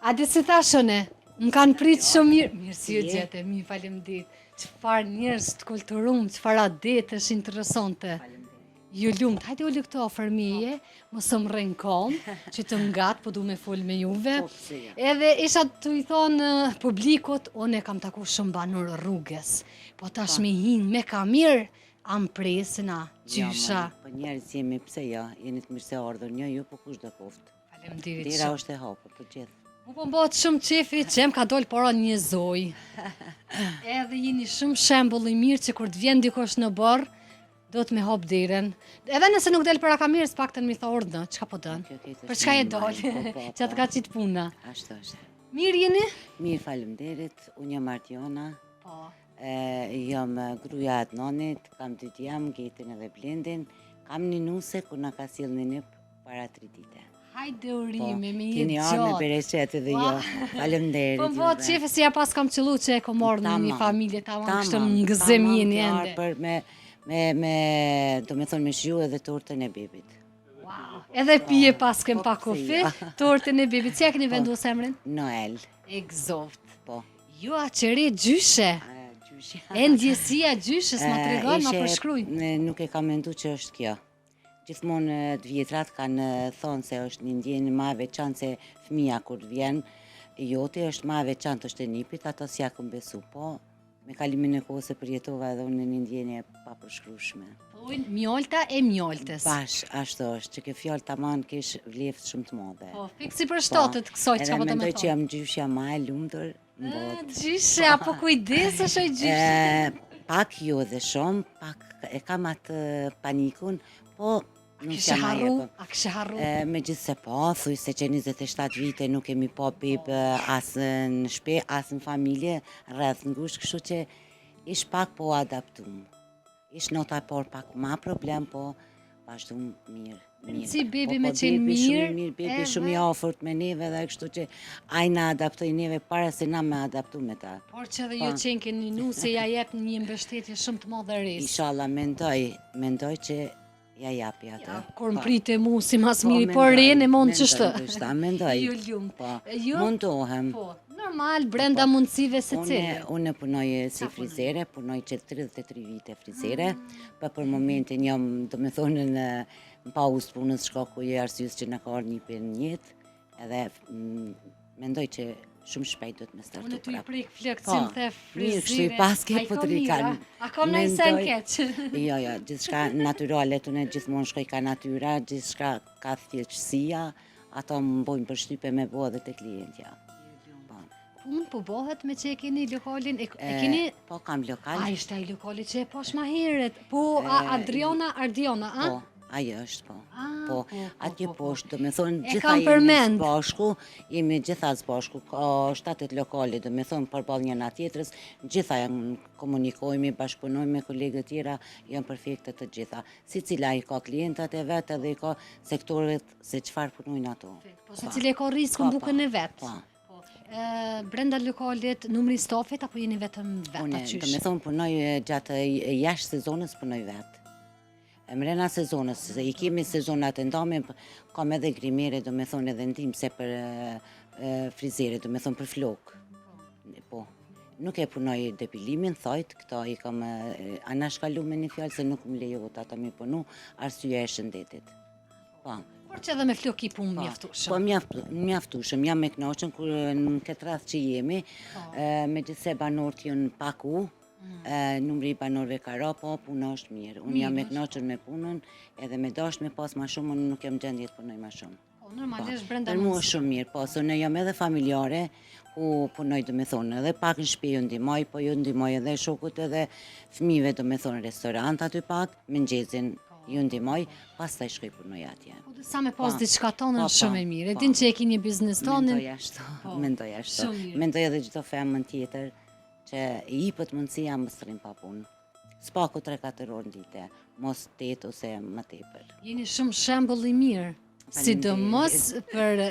A di si thashë unë, më kanë pritë shumë mirë, mirë si ju gjete, mirë faleminderit. Çfarë njerëz të kulturum, çfarë adetesh interesante. Ju lumtë, hajde ulu këtu afër meje, mos më rrin kom, që të ngat, po du me fol me juve. Po, pse jo? Edhe isha tu i thonë publikut, unë e kam taku shumë banorë rrugës, po tash me hinë me kamerë, a më presin a, qysha. Jo, po njerëz jemi, pse jo, jeni të mirë se ardhur, një ju, po kush do koftë. Faleminderit Dera shumë. është e hapur për gjithë. Mu po m'bohet shumë qefi që më ka dolë para një zojë. Edhe jeni shumë shembull i mirë që kur të vjen dikush në oborr, do të me hap derën. Edhe nëse nuk del para kamerës, paktën mi tha urdhno, çka po don? Për çka je dalë? Po, po, Që të po. ka qitë puna. Ashtu është. Mirë jeni? Mirë, faleminderit. Unë jam Ardiona. Po. E, jam gruaja e Adnanit, kam dy djem, Getin edhe Blendin. Kam një nuse ku na ka sjell një nip para tri dite. Hajde urime, me jetë Keni ardhë me gjatë. bereqet edhe jo. Faleminderit. Po më bëhet qefi se ja pas kam qëllu që e kom ardhë në një familje, tamam kështu më gëzim jeni ende. Për me, me, me, do me thonë me shiju edhe tortën e bebit. Wow. Edhe pije pas kem pa kofi, tortën e bebit. Si ja keni Po. vendosur emrin? Noel. E gëzoft. Po. Jo, a qëre gjyshe. Gjyshe. E ndjesia gjyshes, ma tregon, ma përshkruj. Nuk e kam mendu që është kjo. Gjithmonë të vjetrat kanë thonë se është një ndjenjë ma e veçantë se fëmija kur vjen, joti është ma e veçantë është e nipit, ato s'ja kom besu, po me kalimin e kohës e përjetova edhe unë një ndjenjë e papërshkrueshme. Thojnë mjolta e mjoltës. Bash, ashtu është, që kjo fjalë taman kish vleftë shumë të madhe. Po, fiks i përshtatet kësaj çka po do Edhe me mendoj thonë. që jam gjyshja ma e lumtur në botë. Gjyshe, apo kujdesesh oj gjyshe? Pak jo dhe shumë, pak e kam atë panikun, po nuk kishe jam harru? ajo. A kishe harru? Me gjithë se po, thuj se që 27 vite nuk kemi pa bebe as në shpi, as në familje, rreth ngushtë, kështu që ish pak po adaptum. Ish nata e parë pak ma problem, po vazhdum mirë. Mirë. Si bebi Po, me po, qenë bebi shumë i mirë, mirë, bebi edhe- shumë i afërt me neve dhe kështu që ai na adaptoi neve para se na me adaptu me ta. Por që edhe ju Po. qenë keni nuse ja jep një mbështetje shumë të madhe resë. Inshallah, mendoj, mendoj që. Ja japi atë. Ja, kur më prite mu si mas po, miri, po renë e mund që shtë. Mendoj, mendoj. Ju lumë. Po, mundohem. Po, normal, brenda po, mundësive secilit. Unë punoj si frizere, punoj që 33 vite frizere, mm. pa për momentin jam, do me thonë, në, në pauzë punës shkaku i arsyes që na ka ardhë nipi në jetë, Edhe mm, mendoj që shumë shpejt do të me startu Unë ty i prek flokët, si më the frizere. Mirë, kështu i paske, po të rikan. A kom në sen keq? Jo, jo, gjithçka naturale, të unë gjithmonë shkoj ka natyra, gjithçka ka thjeshtësia, ato më bojnë përshtypje me bo edhe te klientja. Po. Punë po bëhet me që e keni lokalin, e, e keni... Po, kam lokal. A ishte ai lokali që e pash ma herët? Po, Adriana, Ardiona, a? Po, Ai është, po. Ah, po, po, po, atje po, po. poshtë, do me thonë, gjitha jemi së bashku, jemi gjitha së bashku, ka 7 lokale, do me thonë, përballë njëna tjetrës, gjitha janë komunikojmë, bashkëpunojmë me kolegët tjera, janë perfekte të gjitha. Secila i ka klientat e vet edhe i ka sektorët se çfarë punojnë ato. Po, secili e ka riskun bukën e vet. Po. Po, brenda lokalit, numri i stafit, apo jeni vetëm vetë, Unë, do me thonë, punoj gjatë jashtë sezonës, punoj vetë. E mrena sezonës, se i kemi sezonat e ndame, kam edhe grimere, do me thonë edhe ndihmëse për frizere, do me thonë për flokë. Po, nuk e punoj depilimin, thojt, këto i kam anashkalu me një fjalë, se nuk më lejohet ata me punu, arsye e shëndetit. Po. Por që edhe me flokë i punë po, mjaftueshëm. Po mjaftueshëm, jam e knaqun kur në këtë rreth që jemi, po. megjithëse banorët janë paku, Mm. Numri i banorëve ka ra, po puna është mirë. Unë jam e knaqun me punën, edhe me dasht me pas ma shumë, unë nuk jam gjendje të punoj ma shumë. Po, normalisht po, brenda Për mua është shumë mirë, po, se unë jam edhe familjare, ku punoj do me thonë, edhe pak në shpi ju ndihmoj, po ju ndihmoj edhe shokut edhe fëmijëve do me thonë restorant aty pak, mëngjezin po. ju ndihmoj, pastaj shkoj punoj atje. Po, sa me pas po. diçka tonën po, shumë e mirë, e din që e ki një biznes tonën. Mendoj ashtu, mendoj ashtu. Mendoj edhe çdo femën tjetër, Që i jipet mundësia mos rrin pa punë. S'paku 3-4 orë në ditë, mos 8 ose më tepër. Jeni shumë shembull i mirë, sidomos për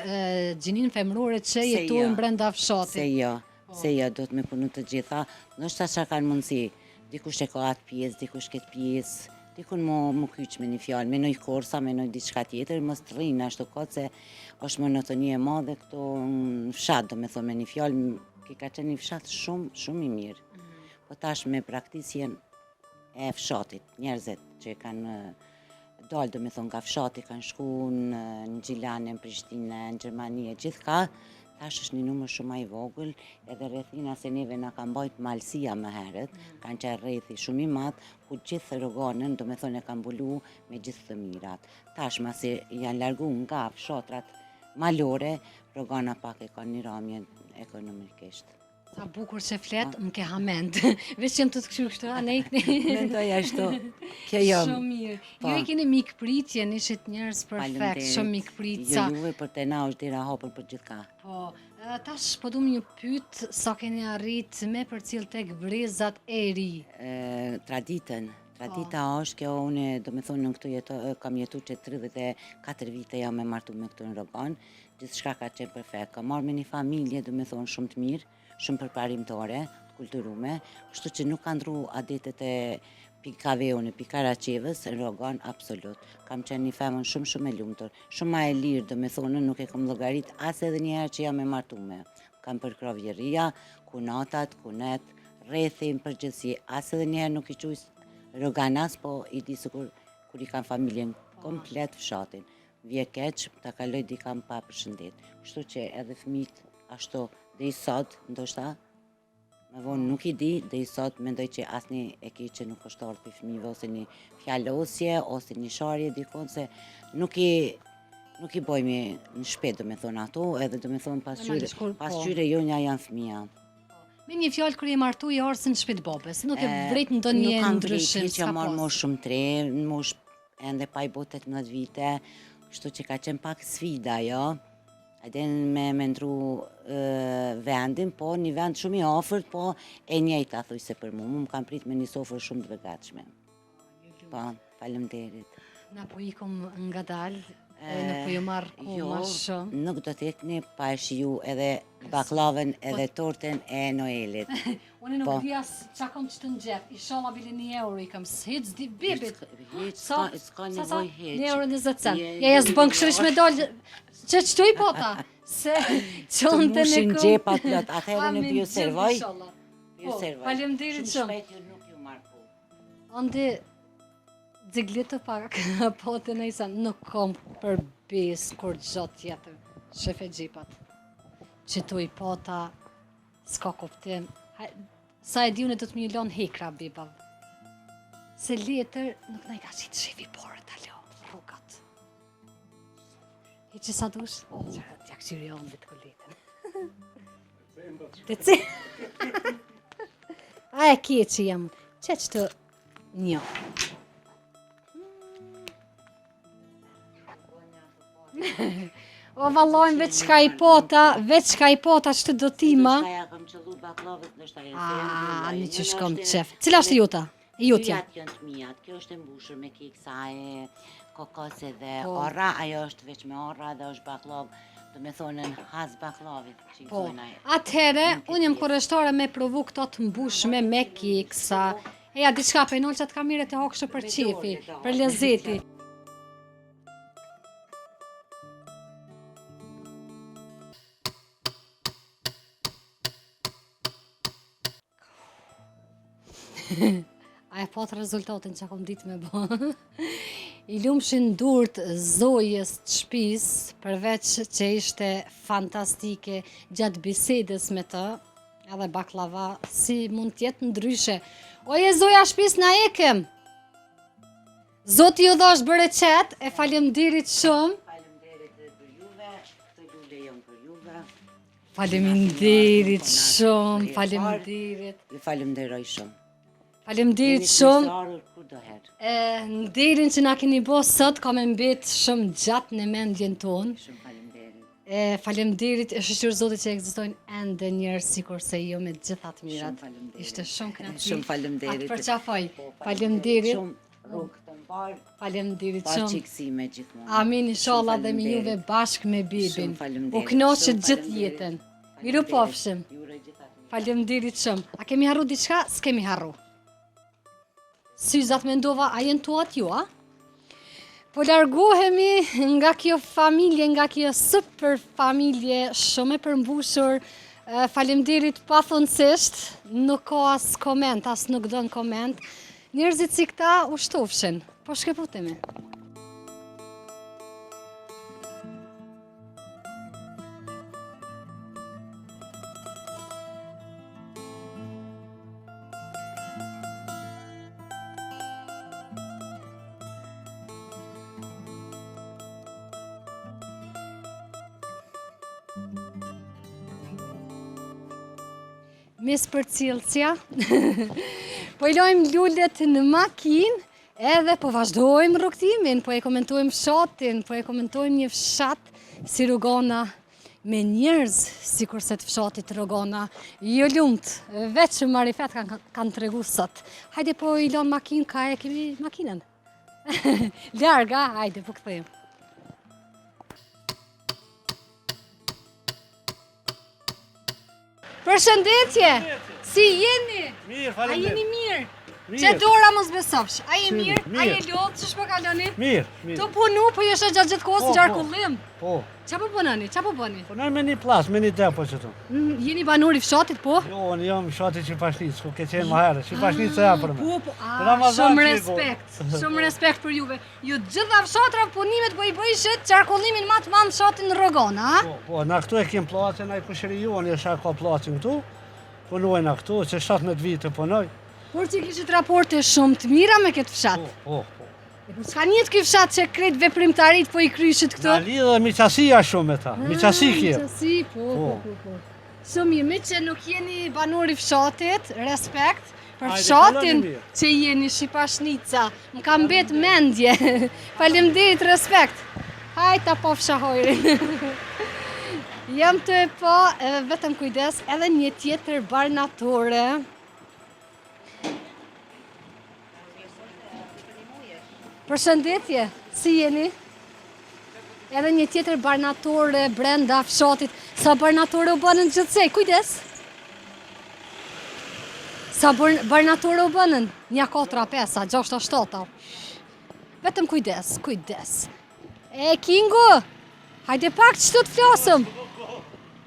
gjininë femërore që jetojnë jo. brenda fshatit. Se jo, po. se jo, duhet me punu të gjitha, ndoshta që kanë mundësi, dikush e ka atë pjesë, dikush këtë pjesë, dikun mu, mu kyç me një fjalë, me noj kursa, me noj diçka tjetër, mos të rrinë ashtu kot se është monotoni e madhe këtu në fshat, do me thonë me një fjalë, Ky ka qenë një fshat shumë, shumë i mirë. Mm. Po tash me braktisjen e fshatit, njerëzit që kanë dalë, do me thonë, nga fshati, kanë shku në, në Gjilan, në Prishtinë, në Gjermani, e gjithka, tash është një numër shumë ma i vogël, edhe rrethina se neve na ka mbajt malësia më herët, mm. kanë qenë rrethi shumë i madh, ku gjithë Roganën, do me thonë, e kanë mbulu me gjithë të mirat. Tash, masi janë largu nga fshatrat malore, Rogana pak e ka një ramje ekonomikisht. Sa bukur që flet, më ke hamend. Veç që jam tu të kqyrë kështu, a ne ikni. Mendoj ashtu. Kjo jo. Shumë mirë. Po. Ju e keni mikpritjen, ishit njerëz perfekt, shumë mikpritsa. Jo, juve për te na është dera hapur për gjithka. Po, tash po du me ju pyet sa keni arrit me përcjell tek brezat e ri. Traditën. Tradita po. është kjo, unë do me thonë në këtu jeto, kam jetu që 34 vite jam e martu me këtu në Roganë, Gjithçka ka qenë perfekt. Kam marrë me një familje, do me thonë, shumë të mirë, shumë përparimtare, të kulturume, kështu që nuk ka ndru adetet e pi Kaveun e pi Karaçevës, në Roganë, absolut. Kam qenë një femën shumë shumë e lumtur, shumë ma e lirë, do me thonë, nuk e kam llogarit as edhe një herë që jam e martume. Kam përkrah vjehrria, kunatat, kunet, rrethi në përgjithësi, as edhe një herë nuk i quj roganas, po i di sikur kur i kam familjen komplet fshatin. Vje keq, ta kaloj dikan pa përshëndet. Kështu që edhe fëmijët ashtu deri sot, ndoshta më vonë nuk i di, deri sot mendoj që asnjë e keqe nuk është ardhur prej fëmijëve ose një fjalosje ose një sharje dikon se nuk i nuk i bojmë në shpi, do me thonë ato, edhe do me thonë pasqyre, po. pasqyre jonja janë fëmija. Me një fjalë kur je martu je ardhë si në shpi të babës, nuk e vrejt ndonjë ndryshim, Nuk kam vrejt, që jam marrë moshë shumë të re, në moshë Ende pa i bo 18 vite, kështu që ka qenë pak sfida, jo? Edhe me me ndru vendin, po një vend shumë i afërt, po e njëjta thujse për mu. Mu më kanë prit me një sofër shumë të begatshme. Po, faleminderit. Na po ikum ngadalë. E nuk po ju marr kohë jo, ma shumë. Nuk do të ikni pa e shiju edhe bakllavën edhe po- tortën e Noelit. Unë nuk Po. di as ça kom qëtu në xhep. Inshallah bile një euro i kam. Hiç s'di bibit. Hiç, s'ka s'ka nevojë hiç. 1 euro 20 cent. Je- Ja, ja s'bën kështu me dal. Që qëtu i pota? Se Të qonte në mushin kom. xhepat plot, atëherë unë Amin, po ju servoj. inshallah. Ju Po, servoj. Faleminderit Shumë shumë. shpejt ju nuk ju marr kohë. Andi, Zigli të pak, po të nëjsa, nuk kom për besë kurgjo tjetër. Shefe xhepat. Qëtu i pota, s'ka kuptim. Haj, Sa e di unë do të më lon hekra bibave. Se letër nuk na i ka qitë shefi porët alo, rrugat. Hiqi sa dush? Qërë, t'ja këqyri ondit kuletën. Të ce? A e kje që jam? Që që të një. O vallojnë veç ka i pota, veç ka i pota që të do tima. Ndoshta ja kam qëllu bakllavës, ndoshta ja se janë A, dy një lloje. që Njëra shkom është e- qef. Cila është e jota? E jotja? Dyjat janë të mijat. Kjo është e mbushur me keksa e kokos edhe Po. arra, ajo është veç me arra dhe është bakllavë, do me thonë në has bakllavit që i Po, thonë ajo. atëhere, unë jam kurreshtare me provu këto të mbushme me keksa. E ja, diçka pe nolë që të ka mire të hokshë për qefi, për lezeti. A e pat rezultatin që kom ditë me bo. I lumshin durt zojës të shpis, përveç që ishte fantastike gjatë bisedës me të, edhe baklava, si mund t'jetë ndryshe. Oje zoja shpis na ekem! Zoti ju dhash bereqet, e falemnderit shumë. Faleminderit edhe për juve, këto lule janë për juve. Faleminderit shumë, faleminderit. Ju falenderoj shumë. Faleminderit Jeni shumë. të mirëseardhur kurdoherë. E, nderin që na keni bo sot ka me mbet shumë gjatë në mendjen tonë. Shumë faleminderit. E, faleminderit e shyqyr Zotit që ekzistojnë ende njerëz sikurse ju me të gjitha të mirat. Shumë faleminderit. Ishte shumë kënaqësi. Shumë faleminderit. Atë përqafoj. Po, Faleminderit. Shumë rrugë të mbarë. Faleminderit Pa shumë. qikësime gjithmonë. Amin inshallah Shumë dhe me juve faleminderit. bashkë me bibin. Shumë faleminderit. U kënaqët Shumë gjithë faleminderit. jetën. Miru pofshim. Ju uroj gjitha të mirat. Faleminderit shumë. A kemi harru diçka? S'kemi harru. Syzat mendova, a jenë tuat ju, a? Po largohemi nga kjo familje, nga kjo super familje shumë e përmbushur. E, Faleminderit pafundësisht, nuk ka as koment, as nuk don koment. Njerëzit si këta u shtofshin. Po shkëputemi. Mis përcjellësja. po i lojmë lulet në makinë, edhe po vazhdojmë rrugëtimin, po e komentojmë fshatin, po e komentojmë një fshat si Rugona me njerëz sikurse të fshatit Rugona. Jo lumt, veç marifet kanë kanë tregu sot. Hajde po i lon makinë, ka e kemi makinën. Larga, hajde po kthejmë. Përshëndetje! Si jeni? Mirë, A jeni mirë? Mirë. Që dora mos besofsh. A je Si, mirë? A je mirë. lodhë? Qysh po kaloni? Mirë, mirë. Tu punu, po jeshe gjatë gjithë kohës Po, në po. qarkullim. Po. Qa po punoni? Qa po bëni? Punoj me një plas, me një depo që tu. Mm, Jeni banor i fshatit, po? Jo, unë jam fshati Qipashnicë, ku ke qenë më herë, Qipashnicë e afërme. Po, po, a, Ramazan shumë që i respekt, shumë respekt për juve. Ju të gjitha fshatra punimet po i bëjshit qarkullimin ma të madh në fshatin Rogona, a? Po, po, na këtu e kem placën, ai kushëri jonë, e ka placën këtu, punoj na këtu, që 17 vite punoj. Por që kishit raporte shumë të mira me këtë fshat. Po, po. E po s'ka njët ky fshat që krejt veprimtarit po i kryshit këtu? Na lidhe miqasia shumë me ta, miqasi Ah, kje. Miqasi, po, po, Po. po, po. Shumë mirë, me që nuk jeni banor i fshatit, respekt për Hajde, fshatin kaloni mirë. që jeni Shipashnica. Më ka mbet mendje. Faleminderit, respekt. Hajt ta pofsha hojrin. Jam të e pa, edhe vetëm kujdes, edhe një tjetër barnatore. Përshëndetje, si jeni? Edhe një tjetër barnatore brenda fshatit. Sa barnatore u bënën gjithsej? Kujdes! Sa barnatore u bënën? Nja 4, 5, 6, 7. Vetëm kujdes, kujdes. E, Kingu! Hajde pak që të flasëm!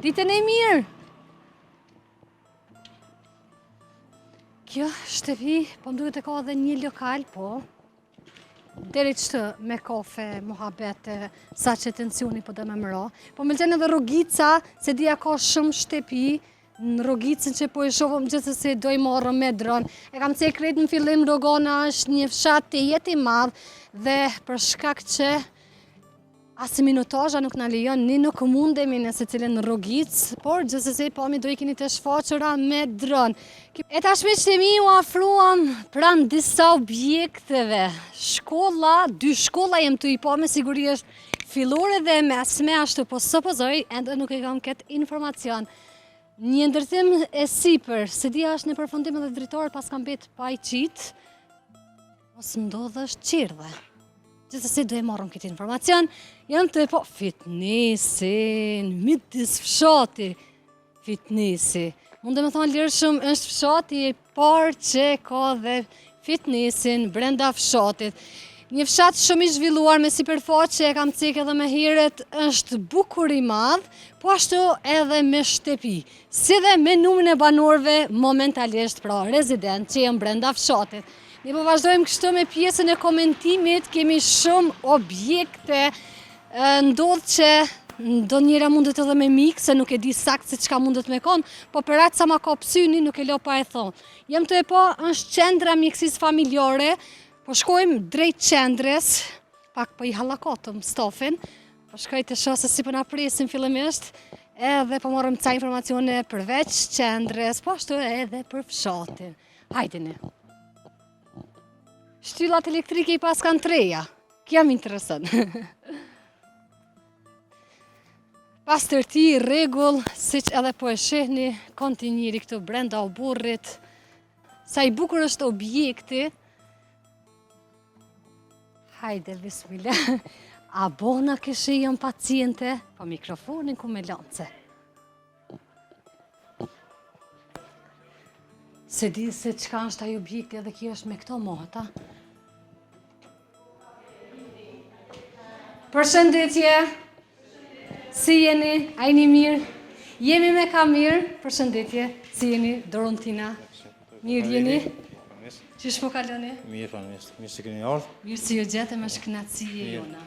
Ditën e mirë! Kjo shtëpi, po më duket e ka edhe një lokal, po. Deri qëtu me kafe, muhabete, sa që tensioni po do me më ra. Po më pëlqen edhe rrugica, s'e di a ka shumë shtëpi, në rrugicën që po e shohëm gjithsesi do i marrëm me dron. E kam cek krejt në fillim Rogona është një fshat tejet i madh dhe për shkak që as minutazha nuk na lejon, ne nuk mundemi në secilën rrugicë, por gjithsesi pamjet do i keni të shfaqura me dron. E tash miqtë e mi u afruam pranë disa objekteve. Shkolla, dy shkolla jem tu i pa me siguri është fillore dhe e mesme, ashtu po supozoj, ende nuk e kam këtë informacion. Një ndërtim e sipër, s'e di a është në përfundim edhe dritaret paskan mbet pa i qitë, Mos ndodh është çerdhe. Gjithsesi do e marrëm këtë informacion, jam tu e pa fitnesin, midis fshati, fitnesi. Mund me thonë lirshëm është fshati i parë që ka dhe fitnesin brenda fshatit. Një fshat shumë i zhvilluar me sipërfaqe, e kam cek edhe më herët, është bukur i madh, po ashtu edhe me shtëpi. Si dhe me numrin e banorëve momentalisht, pra rezident që janë brenda fshatit. Ne po vazhdojmë kështu me pjesën e komentimit, kemi shumë objekte, ndodh që ndonjëra mundet edhe me m'ik, se nuk e di sakt se çka mundet me konë, po për atë sa ma kap syni nuk e lo pa e thonë. Jem tu e pa, është qendra e mjekësisë familjare, po shkojmë drejt qendrës, pak po i hallakatëm stafin, Po shkoj të shoh se si po na presin fillimisht, edhe po marrim ca informacione përveç qendrës, po ashtu edhe për fshatin. Hajdeni. Shtyllat elektrike i paskan të reja. Kjo më intereson. Pastërti, rregull, siç edhe po e shihni, kontinjeri këtu brenda oborrit. Sa i bukur është objekti, Hajde, bismillah. A bona kishe janë paciente? Po mikrofonin ku me lanë. S'e di se çka është ai objekti edhe kjo është me këto mata. Përshëndetje! Si jeni? A jeni mirë? Jemi me kamerë. Përshëndetje. Si jeni? Doruntina. Mirë jeni? Qysh po kaloni? Mirë, faleminderit. Mirë se keni ardhur. Mirë se ju gjetëm, është kënaqësi e jona.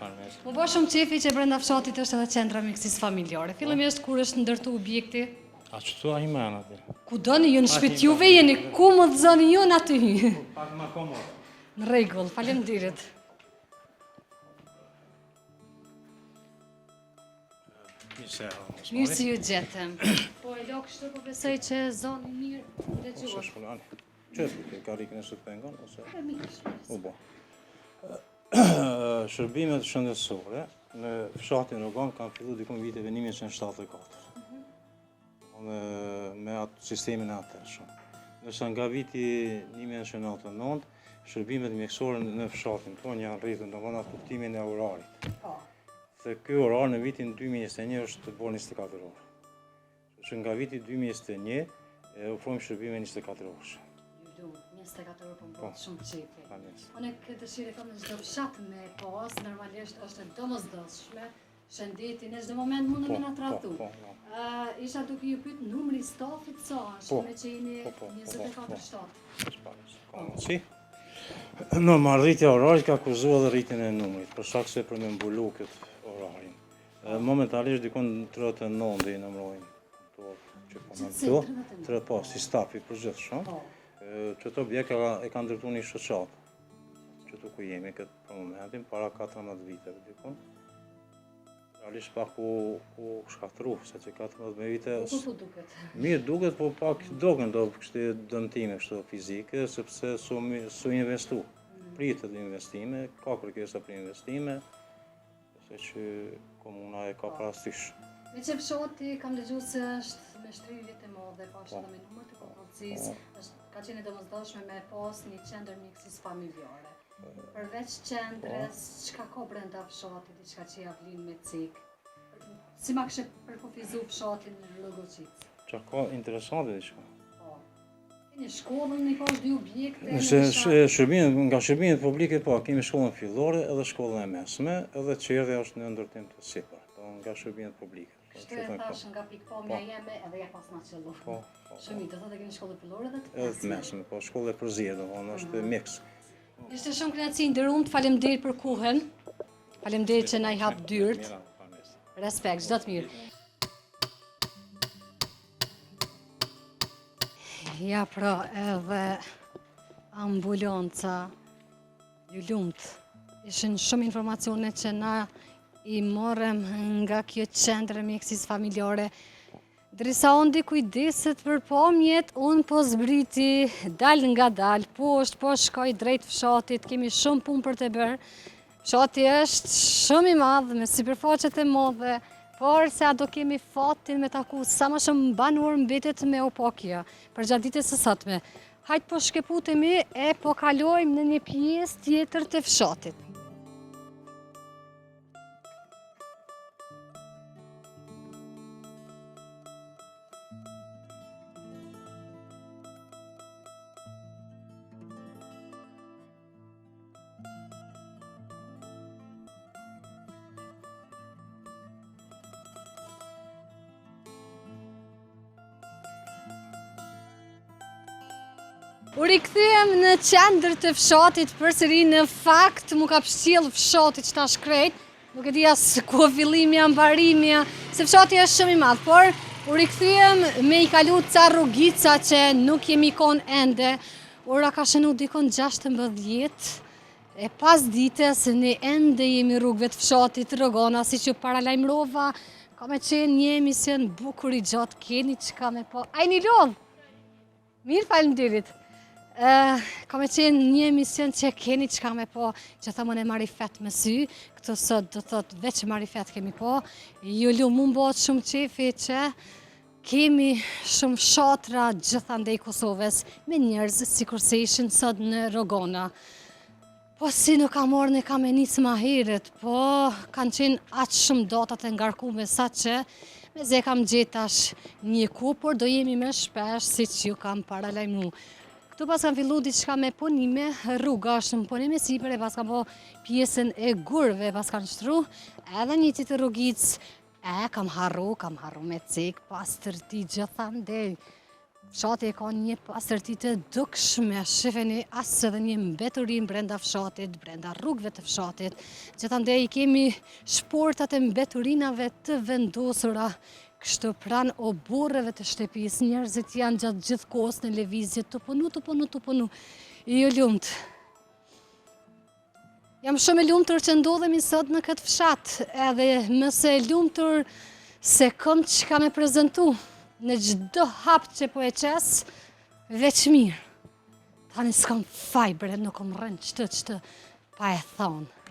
M'u bë shumë qefi që brenda fshatit është edhe qendra e mjekësisë familjare. Fillimisht kur është ndërtu objekti? A qëtu a him aty? Ku doni ju në shtëpi juve jeni, ku më udhëzoni ju në aty hy. Pak më komod. Në rregull, faleminderit. Mirë se ju gjetëm. Po e lo kështu po besoj që zoni mirë dhe gjuhë. Që e karrikën e së pengon, ose? E mirë, U bo. Shërbimet shëndetësore në fshatin Rogonë kanë fillu diku në viteve 1974. Mhm. Me, me atë sistemin e atëhershëm. Ndërsa nga viti 1999, shërbimet mjekësore në fshatin tonë janë rritur, domethënë atë kuptimin e orarit. Po. Dhe ky orar në vitin 2021 është bërë 24 orë. Që nga viti 2021 e ofrojmë shërbime 24 orë. Ju 24 orë po më po. shumë qefi. Unë këtë dëshirë kam në çdo fshat me pas, normalisht është e domosdoshme, shëndeti në çdo moment mund me po, na tradhtu. Po, po, po. Isha duke ju pyet numri i stafit sa është, po, meqë jeni 24/7. Po, si? Normal, rritja e orarit ka kushtëzuar edhe rritjen e numrit, për shkak se për me mbulu këtë orarin. Momentalisht dikun 39 i numërojmë punëtorë që punojnë këtu. 39, po, si staf i përgjithshëm. Po. Këtë objekt e ka ndërtu një shoqatë, qëtu ku jemi këtë për momentin, para 14 viteve dikun. Realisht pak u, u shkatërru, se që 14 vite... Po, po duket. Mirë duket, po pak duken do kështu dëmtime kështu fizike, sepse s'u, s'u investu. Mm. Pritet investime, ka kërkesa për investime, Besoj që komuna e ka po. parasysh. Meqë fshati, kam dëgju se është me shtrirje të madhe, po ashtu po. edhe me numër të popullsisë, po. është ka qenë e domosdoshme me pas një qendër mjekësisë familjare. Përveç qendrës, çka ka brenda fshatit, diçka që ja vlin me cek? Si ma kishe përkufizu fshatin Rogoçicë? Çka ka interesante diçka? Po. Keni shkollën, i ka dy objekte, Nëse shërbimet, nga shërbimet publike, po, kemi shkollën fillore edhe shkollën e mesme, edhe çerdhja është në ndërtim të sipër, po, nga shërbimet publike. Po, Kështu e thash nga pikëpamja po. jeme edhe ja pas na qëllu. Po, po, Shumë mirë, do thotë keni shkollën fillore dhe të mesme. Edhe të mesme, po, shkollë e përzier, do është mhm. mix. Ishte shumë kënaqësi nderum, të faleminderit për kohën. Faleminderit që na i hap dyert. Respekt, çdo të mirë. Ja pra edhe ambulanca ju lumtë. Ishin shumë informacione që na i morëm nga kjo qendër e mjekësisë familjare. Derisa Ondi kujdeset për pamjet, unë po zbriti dalëngadalë, poshtë, po shkoj drejt fshatit, kemi shumë punë për të bërë. Fshati është shumë i madh, me sipërfaqe të madhe, por se a do kemi fatin me taku sa më shumë banorë mbetet me u pa kjo, përgjatë ditës së sotme. Hajt po shkëputemi e po kalojmë në një pjesë tjetër të fshatit. U rikthyem në qendër të fshatit përsëri në fakt m'u ka pështjellë fshati qetash krejt. Nuk e di as ku fillimi a mbarimi, se fshati është shumë i madh, por u rikthyem me i kalu ca rrugica që nuk jemi kon ende. Ora ka shënu dikun 16 e pasdites ne ende jemi rrugëve të fshatit Rogona, siç ju paralajmërova, ka me qenë një emision bukur i gjatë, keni çka me pa. A jeni lodhë? Mirë, faleminderit. Ka me qenë një emision që keni çka me pa, që thëmën e marifet me sy, këto sot do thot veç marifet kemi pa, ju lumtë, mu m'bohet shumë qefi që kemi shumë fshatra gjithandej Kosovës me njerëz sikurse ishin sot në Rogona. Po si nuk kam ardhë në Kamenicë ma herët, po kanë qenë aq shumë datat e ngarkume sa që mezi e kam gjetë tash një ku, por do jemi më shpesh siç ju kam paralajmëru. Këtu paskan fillu diçka me punime, rruga është në punim e sipër e paskan bo pjesën e gurëve, paskan shtru edhe një tjetër rrugicë, e kam harru, kam harru me cek, pastërti gjithandej. Fshati e ka një pastërti të dukshme, shifeni as edhe një mbeturinë brenda fshatit, brenda rrugëve të fshatit. Gjithandej i kemi shportat e mbeturinave të vendosura kështu pranë oborreve të shtëpisë. Njerëzit janë gjatë gjithë kohës në lëvizje tu punu, tu punu, tu punu. Ju lumtë. Jam shumë e lumtur që ndodhemi sot në këtë fshat, edhe më se e lumtur se kom çka me prezentu në çdo hap që po e qes, veç mirë. Tani s'kam faj, bre, nuk kom rënë qëtë qëtë, pa e thonë.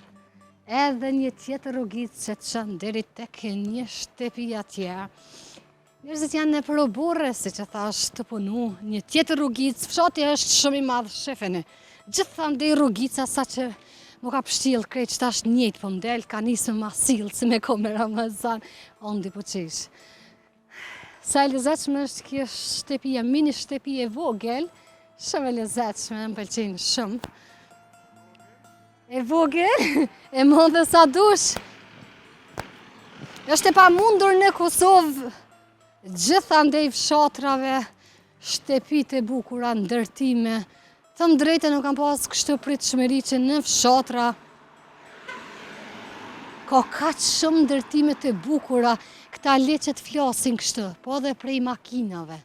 Edhe një tjetër rrugicë që të çon deri tek një shtëpi atje. Njerëzit janë nëpër oborre, siç e thash, tu punu, një tjetër rrugicë, fshati është shumë i madh, shifeni. Gjithandej rrugica, sa që m'u ka pështjellë krejt qetash njëjtë, po m'del, ka nisë me ma sillë, si me kon me Ramazan, Ondi po qesh. Sa e lezetshme është kjo shtëpia, mini shtëpi e vogël, shumë e lezetshme, më pëlqen shumë. E vogël, e madhe sa dush. Është e pamundur në Kosovë gjithandej fshatrave, shtëpitë e bukura, ndërtime. Them drejtën nuk kam pas kështu pritshmëri që në fshatra ka kaq shumë ndërtime të bukura, këta le që të flasin kështu, po edhe prej makinave.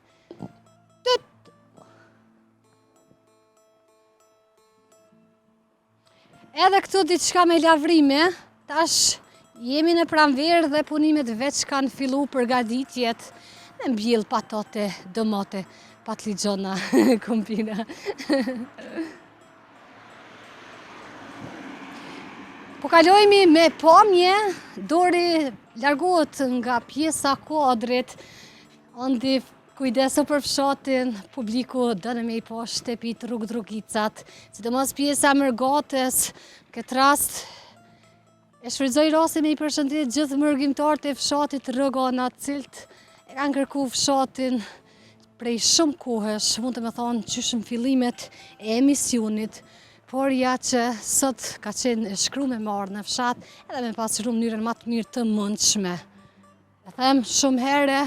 Tut! Edhe këtu diçka me lavrime, tash jemi në pranverë dhe punimet veç kanë fillu përgatitjet me mbjell patate, domate, patligjona, kompina. Po kalojmi me pamje, Dori largohet nga pjesa kuadrit, Andi. Kujdesu për fshatin, publiku don me i pa shtepit, rrugë rrugicat, sidomos pjesa e mërgatës, këtë rast E shfrytëzoj rastin me i përshëndet gjithë mërgimtarët e fshatit Rogana, të cilët e kanë kërku fshatin prej shumë kohësh, mund të me thonë qysh në fillimet e emisionit, por ja që sot ka qenë e shkrume me ardhë në fshat edhe me pasqyru mënyrën ma të mirë të mundshme. E them shumë herë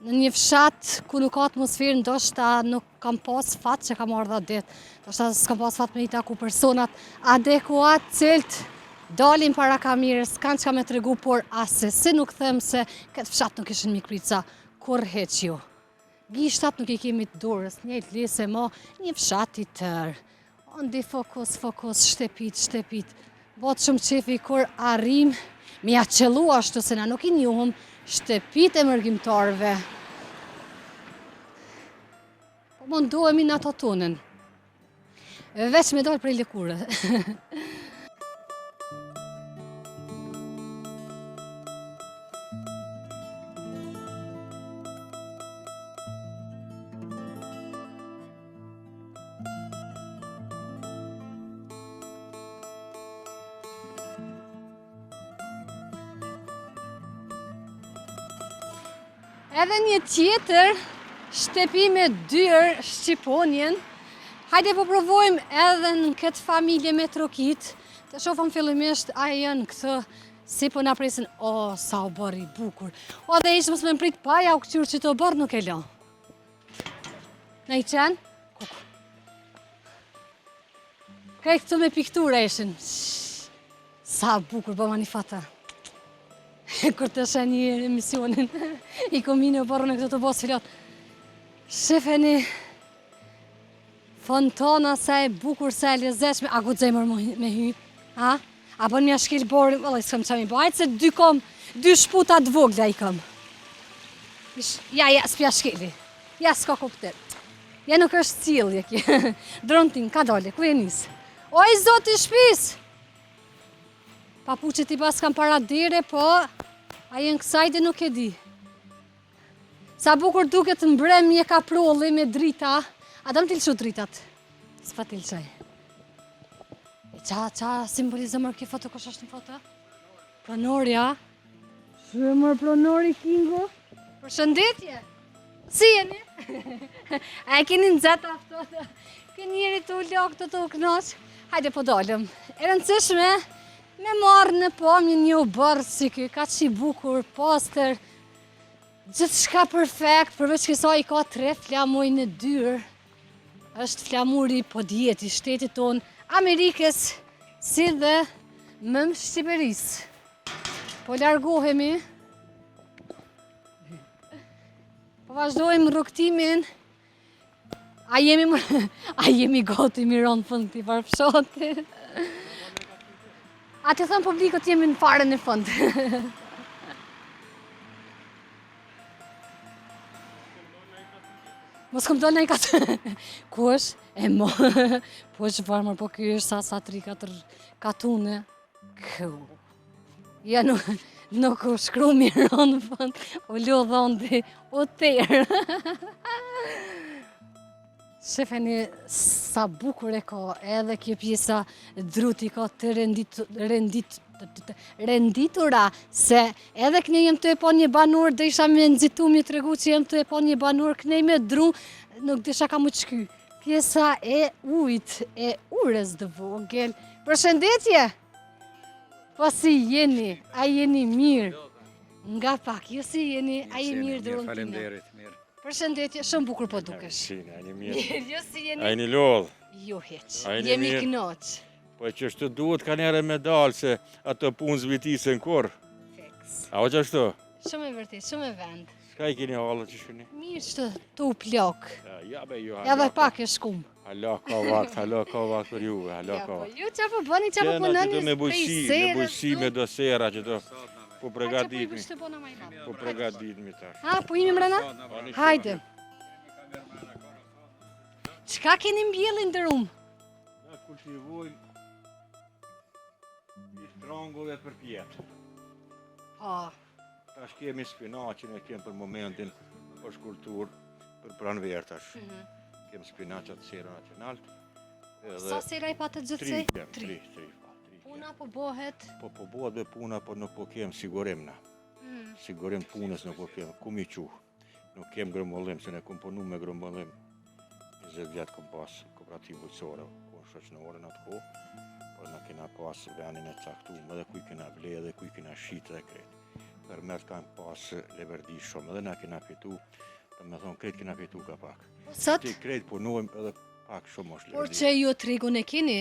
në një fshat ku nuk ka atmosferë, ndoshta nuk kam pas fat që kam ardhë atë ditë. Ndoshta s'kam pas fat me i taku personat adekuat cilët dalin para kamerës, kanë çka me tregu, por asesi nuk them se këtë fshat nuk ishin mikprica, kurrë hiç jo. Gishtat nuk i kemi të dorës, njëjtë le se mo një fshat i tërë. Andi fokus, fokus, shtepit, shtepit. Bëhet shumë qefi kur arrim me ja qëllu ashtu se na nuk i njohëm shtepit e mërgimtarëve. Po mundohemi në ato tonën. Veç me dalë prej lëkure. Edhe një tjetër shtepi me dyer shqiponjen. Hajde po provojmë edhe në këtë familje me trokit. Të shofëm fillimisht a janë këtu si po na presin. O, sa oborr i bukur. O, dhe ishë mos me më prit pa ja u këqyrë që të oborr nuk e lo. Na i qenë? Kuku. Krejt këtu me piktura ishin. Sa bukur, bëma një foto. Kur të sheh një emisionin, i komine u borën e këto të bosë filot. Shifeni, fontana sa e bukur, sa e lezetshme, a guxoj me hy, ha? A bën m'ja shkel oborrin, valla s'kam ça mi bajt, se dy kom, dy shputa të vogla i kam. Ja, ja, s'pja shkeli. Ja, s'ka kuptim. Ja nuk është sjellje kjo. Drontin, ka dole, ku e nis? Oj, zoti shpis! Papuqet i paskam para dere, po a jenë kësaj dhe nuk e di. Sa bukur duket mbrëmje kaprolli me drita. A do më t'i lëshu dritat? S'pa t'i lëshoj. E qa, qa simbolizon mër kjo foto, kush është në foto? Pronorja. Shë mër pronori Kingu? Përshëndetje! Si jeni? A e keni nxehtë a ftohtë? Ky njeri tu u lagë tu u knaq? Hajde po dalëm. E rëndësishme me marrë në pamje një oborr si ky, kaq i bukur, pastër, gjithçka perfekt, përveç kësaj i ka tre flamuj në dyrë. Është flamuri podjet i shtetit tonë, Amerikës, si dhe mëmë Shqipërisë. Po largohemi. Po vazhdojmë rrugëtimin. A jemi, a jemi gati mi ra në fund këtij farë fshati? A të thëmë publikut jemi në fare në fund. Mos kom dalë në i katë. Ku është? E mo. Po është farë po kjo është sa sa tri katër katune. Ku? Ja nuk, nuk u shkru mirë në fund, u lodh Andi, u tërë. Shefeni sa bukur e ka, edhe kjo pjesa drut i ka të rendit, rendit, të, renditura, se edhe këne jem tu e pa një banor, dhe isha me nxitu me tregu që jem tu e pa një banor, këne me dru, nuk disha ka më qky. Pjesa e ujit, e urës të vogël. Përshëndetje! Po si jeni, a jeni mirë? Nga pak, ju si jeni, a jeni mirë dorën time? Faleminderit, mirë. Përshëndetje, shumë bukur po dukesh. Shine, a jeni mirë? Mirë, ju si jeni? A jeni lodhë? Jo hiç, jemi knaq. Po qështu duhet ka njerë me dalë se ato punë s'vitisen kurrë. Fiks. A o qashtu? Shumë e vërtet, shumë e vend. Çka i keni hallet që shkëni? Mirë që të u plak. Ja, be, jo, hala. Edhe pak e shkum. Hala ka vakt, hala ka vakt për juve, hala ja, ka po, vakt. Ju që po bëni, që po punoni, me bujqësi, me bujqësi, me do sera që do, po pregaditmi. Po pregaditmi tash. Ha, po jemi mrena? Hajde. Çka keni mbjellë i nderum? Na kultivojmë i trangull e përpjetë. Po. Tash kemi spinaqin e kemi për momentin, është kulturë. Për pranverë tash. Mm -hmm. Kem spinaq atë serën atë nalt. Edhe Sa sera i patët gjithsej? Tri, tri, tri, tri, po, tri. Puna po bohet? Po po bohet be puna, po nuk po kem sigurim na. Mm. Sigurim punës nuk po kem, ku mi çu. Nuk kem grumbullim, se ne kom punu me grumbullim. 20 vjet kom pas kooperativë bujqësore, ku në shoqnore në atë kohë, por na kena pas venin e caktum, edhe ku i kena ble, edhe ku i kena shit edhe krejt. Fermerët kanë pas leverdi shumë, edhe na kena fitu, domethonë, krejt kena fitu ka pak. Po sot? Ti krejt punojmë edhe pak shumë është leverdi. Por që ju tregun e keni,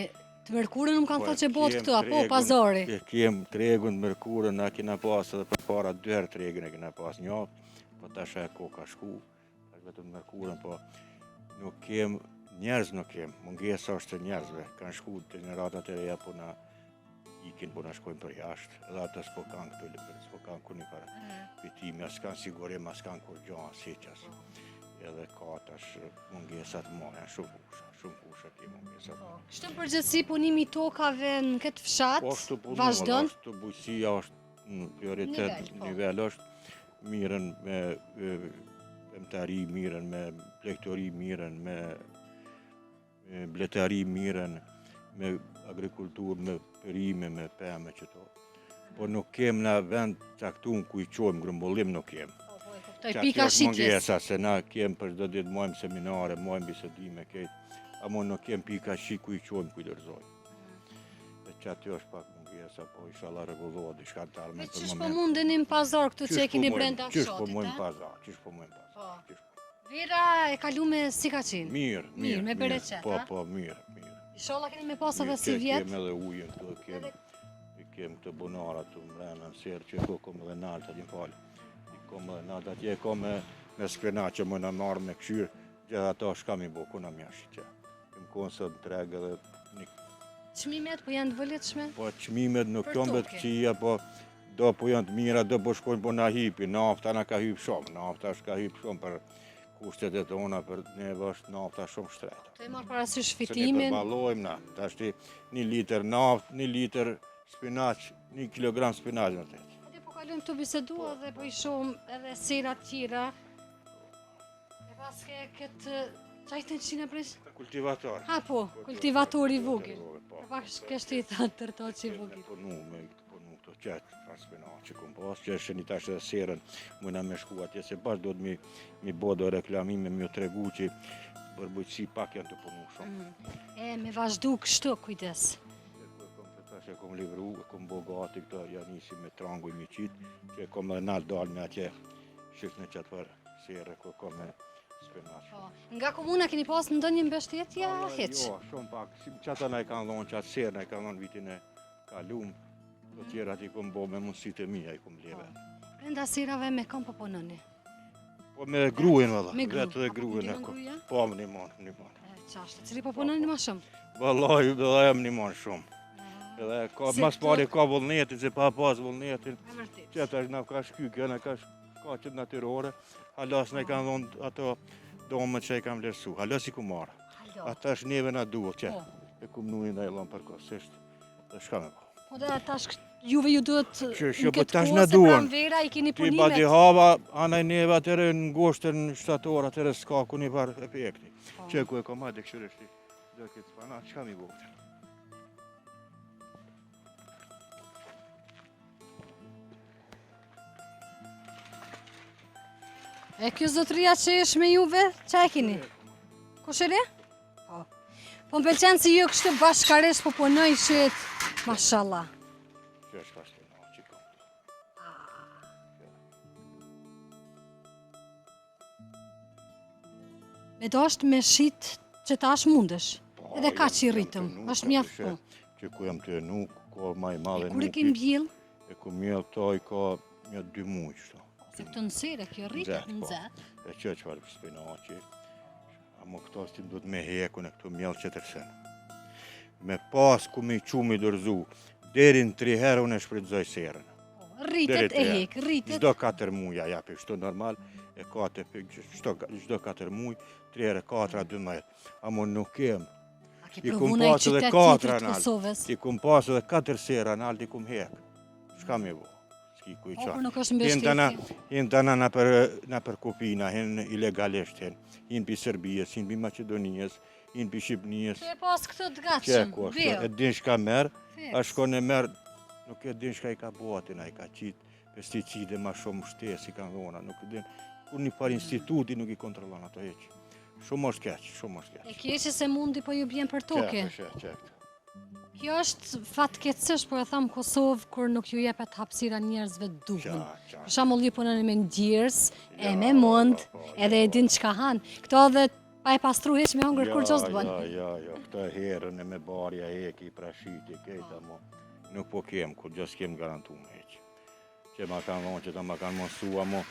të mërkurën më kanë po, thonë që bohet këtu, apo pazari? E kem tregun të mërkurën, na kena pas edhe përpara dy herë tregun e kena pas një, po tash ajo kohë ka shku, tash vetëm të mërkurën, po nuk kem, njerëz nuk kem, mungesa është e njerëzve, kanë shku gjeneratat e reja, po na ikin, po na shkojnë për jashtë, edhe ato s'po kanë këtu, s'po kanë kurrnjëfarë mm. fitimi, as kanë sigurim, as kanë kurgjo, as hiç, as. Edhe ka tash mungesat ma, janë shumë fusha, shumë fusha ke mungesat. Po, kështu në përgjithësi punimi i tokave në këtë fshat, po, ashtu punu, vazhdon? Ashtu bujqësia është në prioritet, nivel, po. nivel është, mirren me pemtari, mirren me plektori, mirren me me bletari mirren, me agrikulturë, me perime, me pemë qëto. Po nuk kem na vend caktum ku i çojmë, grumbullim nuk kem. Po, po, e kuptoj, pika shitjes. Mungesa, se na kem për çdo ditë majmë seminare, majmë bisedime, krejt, amo nuk kem pika shi ku i çojmë, ku i dorëzojmë. E që aty është pak mungesa, po inshallah rregullohet diçka në të ardhmen për moment. Qysh po mundeni në pazar këtu që e keni brenda fshatit, Qysh po mundem pazar, qysh po mundem pazar. Po. Vera e kalume si ka qenë? Mirë, mirë. Mirë, me bereqet, Po, po, mirë, mirë. Inshallah keni me pas edhe sivjet. Kem edhe ujin këtu, kem, i kem këto bunara të mrena në serë, që ko kom edhe naltë, aty më falë. I kom edhe naltë, atje e kom me, me spinaq që më në marrë me kqyrë, gjithë ato shka mi bo, ku në mjashë që. Kem konë sot në treg edhe një... Çmimet po janë të volitshme? Po, çmimet nuk janë be të këqija, po Do po janë të mira, do po shkojnë po na hypi, nafta na ka hypë shumë, nafta është ka hypë shumë për kushtet e tona, për neve është nafta shumë shtrejtë. Të e marrë parasysh fitimin? Se ne përballojmë na, tashti një litër naftë, një litër spinaq, një kilogram spinaq në tetë. Hajde po kalojmë tu bisedu po, dhe po i shohim edhe serat tjera. E paske këtë, qa i të në prish? Kultivator. Ha po, kultivator i vogël. Po. E pak kështu i thanë tërto që i vogël. Po nu, me Po nuk të qetë, pas spinaq që kom pas, që është një tash edhe serën, mujna me shku atje, se bash do të mi, mi bo do reklamime, mi u tregu që për bujqësi pak janë tu punu shumë. Mm. E, me vazhdu kështu, kujdes. Tash e kom livru, e kom bo gati këto, ja nisi me tranguj mi qitë, që e kom edhe nalë dalë me atje, shifë në qatë farë sere, ku e kom me spinaq. Po, nga komuna keni pas ndonjë mbështetje, hiç? Jo, shumë pak, si qata na e kanë dhonë, qatë serë na e kanë dhonë vitin e Kalum, të tjerat i kom bo me mundësit e mija, i kom ble po. vetë. Brenda serave me kom po punoni? Po me gruen, valla. Me gru, Vetë dhe gruen. A po gruja? Po, më nimon, më nimon. Qashtu, cili po punoni ma shumë? Vallaj, dhe më nimon shumë. Edhe ka, mas pari ka vullnetin, se pa pas vullnetin. E vërtet. Që tash na ka shky, kjo na ka shkaqet natyrore, hala s'na i kanë dhonë ato domet që i kanë vlerësu. Hala s'i kum marrë. A tash neve na duhet, që po. e kum vnu një najlon përkohësisht. Dhe shka me po. Po dhe tash juve ju duhet që, që, në po këtë tash kohë na se duhen. pranvera i keni Ti punimet. badihava, anaj neve atëherë në gusht në shtator, atëherë s'ka kurrnjëfarë efekti. Po. Që ku e kom hajde kqyre shti, dhe këtë spana, çka mi bo këtë? E kjo zotëria që është me juve, qa e keni? Kushëri? Po. Po më pëlqen si ju kështu bashkarisht po punojshit. Mashallah. Kjo është pas të që kom. Me dasht me shit që tash mundesh. Po, Edhe kaq i rritëm, është mjaft po. Që ku jam tu e nuk, ko ma i madhe E kur e ke mbjell? E ku mbjell këto i ka një dy muj qëto. Se këto në sere, kjo rritet Nxehtë, po. nxehtë. E që çfarë spinaqi, Amo këto si më duhet me hekun e këto mjellë qetër sen. Me pas ku me i qu me i dorëzu, deri në tri herë unë e shfrytëzoj serën. Po, rritet e hek, rritet. Çdo 4 muaj ja japi, kështu normal, e ka të çdo çdo 4 muaj, 3 herë 4 12. Amo nuk kem. A ke I provu kum në pas edhe qytet katra tjetër të nalt. Kosovës? I kum pas edhe 4 sera nalt i kum hek. Çka me bo? S'ki ku i Po, qa. kur nuk është mbështetje. Hin tana, hin tana nëpër, nëpër kupina, hin ilegalisht hin. Hin pi Serbijës, hin pi Maqedonijës, hin pi Shqipnijës. Që e pas këto të Që gatshëm, ku është, bio. e din shka merr, Fiks. a shkon e merr, nuk e din shka i ka bo aty, na i ka qitë pesticide ma shumë shtesë i kanë dhona, nuk e din, kur një par instituti nuk i kontrollon ato hiç. Shumë është keq, shumë është keq. E keqe se mundi po ju bjen për toke. Qe, qe, qe. Kjo është fatkeqësisht, po e tham Kosovë, kur nuk ju jepet hapësira njerëzve të duhun. Për shembull, ju punoni me djersë, e me mund, po, edhe e din çka han. Këto edhe pa e pastru hiç me hongër kurgjo s'të bën. Jo, jo, jo, këtë herën e me barja heki, prashiti, kejta mo, nuk po kem, kurgjo s'kem garantu me hiç. Që ma kanë dhonë, që ta ma kanë mësua mo,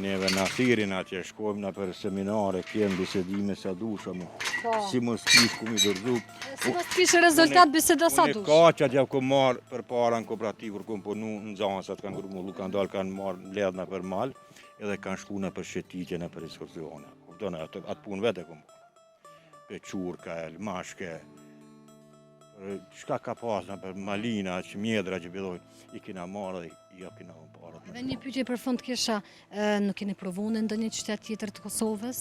neve na thirin atje, shkojmë na për seminare, kem bisedime sa dusha mo, Po. si mos kish ku mi dorzu. Si mos kish rezultat biseda sa dush. Unë kaqat ja kom marrë për para në kooperativë, kur kom punu, nxansat kanë grumullu, kanë dalë, kanë marrë mbledh na për mal, edhe kanë shku na për shëtitje, na për ekskursione. Kupton, atë, atë punë vetë e kom bo. Pequrka, Elmashke, çka ka pas në për malina, që mjedra që billojnë, i kina marrë dhe ja kina dhënë paret. Edhe një pyetje për fund kisha, nuk keni provu në ndonjë qytet tjetër të Kosovës?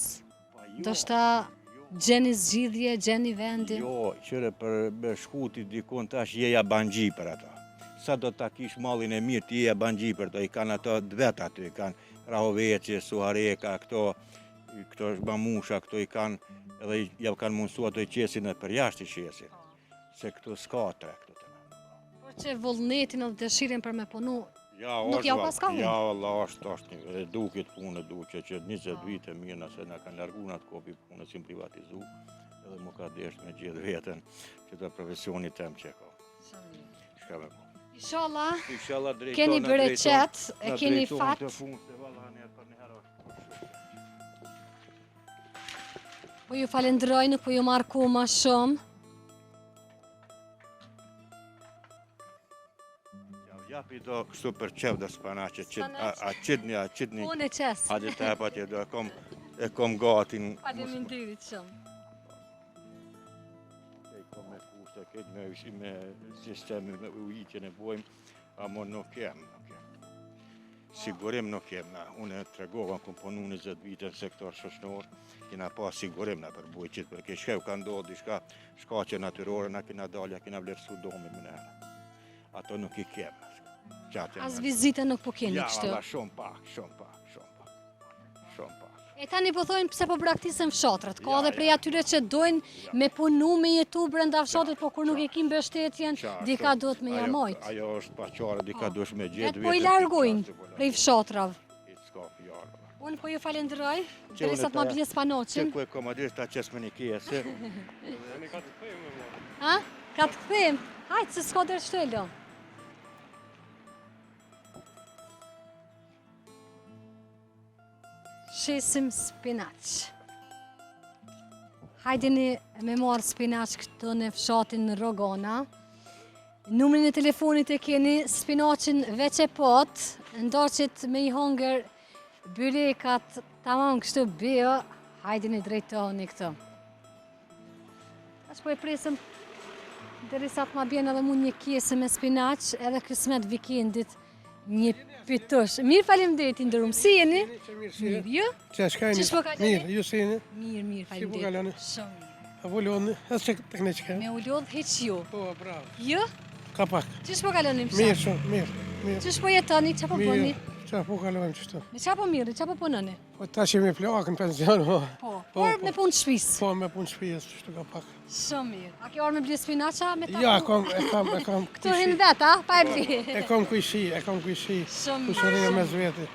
Pa jo, Ndoshta gjeni zgjidhje, gjeni vendin? Jo, qyre për me shku ti dikun tash je jabanxhi për ato. Sa do ta kish mallin e mirë ti je jabanxhi për to, i kanë ato të vet aty, i kanë Rahoveci, Suhareka, këto Këto është Mamusha, këto i kanë, edhe ja kanë mundësu ato i qesin edhe për jashtë i qesin. Se këto s'ka tre këto të në. Por që vullnetin edhe dëshirin për me punu, ja, nuk ja u paska humbë. Ja, valla, është, është një, e dukit punë, e duke që 20 vite mirë nëse na kanë largu në atë kopi punë, si më privatizu, edhe më ka desht me gjithë veten, që të profesionit tem që e ka. Shka me po. Inshallah, Inshallah drejton, keni bereqet, e keni fat. Të punë, se valla, një për një herë Po ju falenderoj, nuk po ju marr kohë ma shumë. Ja, japi do kështu për qef do spanaqe, qit, a, a qitni, a qitni. Po, unë e qes. Hajde të jap atje, do e kom, e kom gatin. Faleminderit shumë. E kom me kushte, këtë me, me sistemin, me ujitjen e bojmë, amo nuk kem, nuk kem. Sigurim nuk kem na. Unë e tregova, kom punu 20 vite në sektor shoqnor, kena pas sigurim na për bujqit, për ke shkev ka ndodhë diçka, shkaqe natyrore, na kena dalë, ja kena vlerësu domin më nërë. Ato nuk i kem. As vizita nuk po keni ja, kështu? Ja, shumë pak, shumë pak, shumë pak. Shumë pak. E tani po thojnë pse po braktisen fshatrat. Ka edhe prej atyre që dojnë me punu, me jetu brenda fshatit, po kur nuk e ki mbështetjen, dika duhet me ja majt. Ajo është paqare, dika po. duhet me gjetë. Vetë po i largojnë prej fshatrave. Unë po ju falenderoj, derisa të ma bje spanaqin. Që ku e kom adresë ta qes me një kese. Ha? Ka të kthejmë? Hajtë, se s'ka dërë që të e lo. Shesim spinaq. Hajdeni me marrë spinaq këtu në fshatin Rogona. Numrin e telefonit e keni, spinaqin veç e pot, ndaqit me i hongër byrekat tamam kështu bio, hajdeni drejtohuni këtu. Tash po e presëm derisa të ma bjen edhe mu një kese me spinaq, edhe kësmet vikendit një pitush. Mirë faleminderit i nderum, si jeni? Mirë, ju? Që shka jeni? Qysh po kaloni? Mirë, ju si jeni? Mirë, mirë, Si po faleminderit. kaloni? Shumë mirë. A po lodhni? Edhe që të këne që Me u lodh hiç ju. Po, bravo. Ju? Ka pak. Qysh po kaloni më Mirë, shumë, mirë, mirë. Qysh po jetoni, ça po bëni? Mirë, qa po kalojmë qështu? Me ça po merreni, ça po punoni? Po tash jemi plak në pension, po. Po, por me punë të shtëpisë. Po, me punë të shtëpisë, kështu ka pak. Shumë mirë. A ke ardhur me ble spinaq a me taku? Ja, e kam, e kam, e kam. Këtu hin vet, a? Pa e bli. E kam kujshi, e kam kujshi. Shumë mirë. Kushëri mes veti.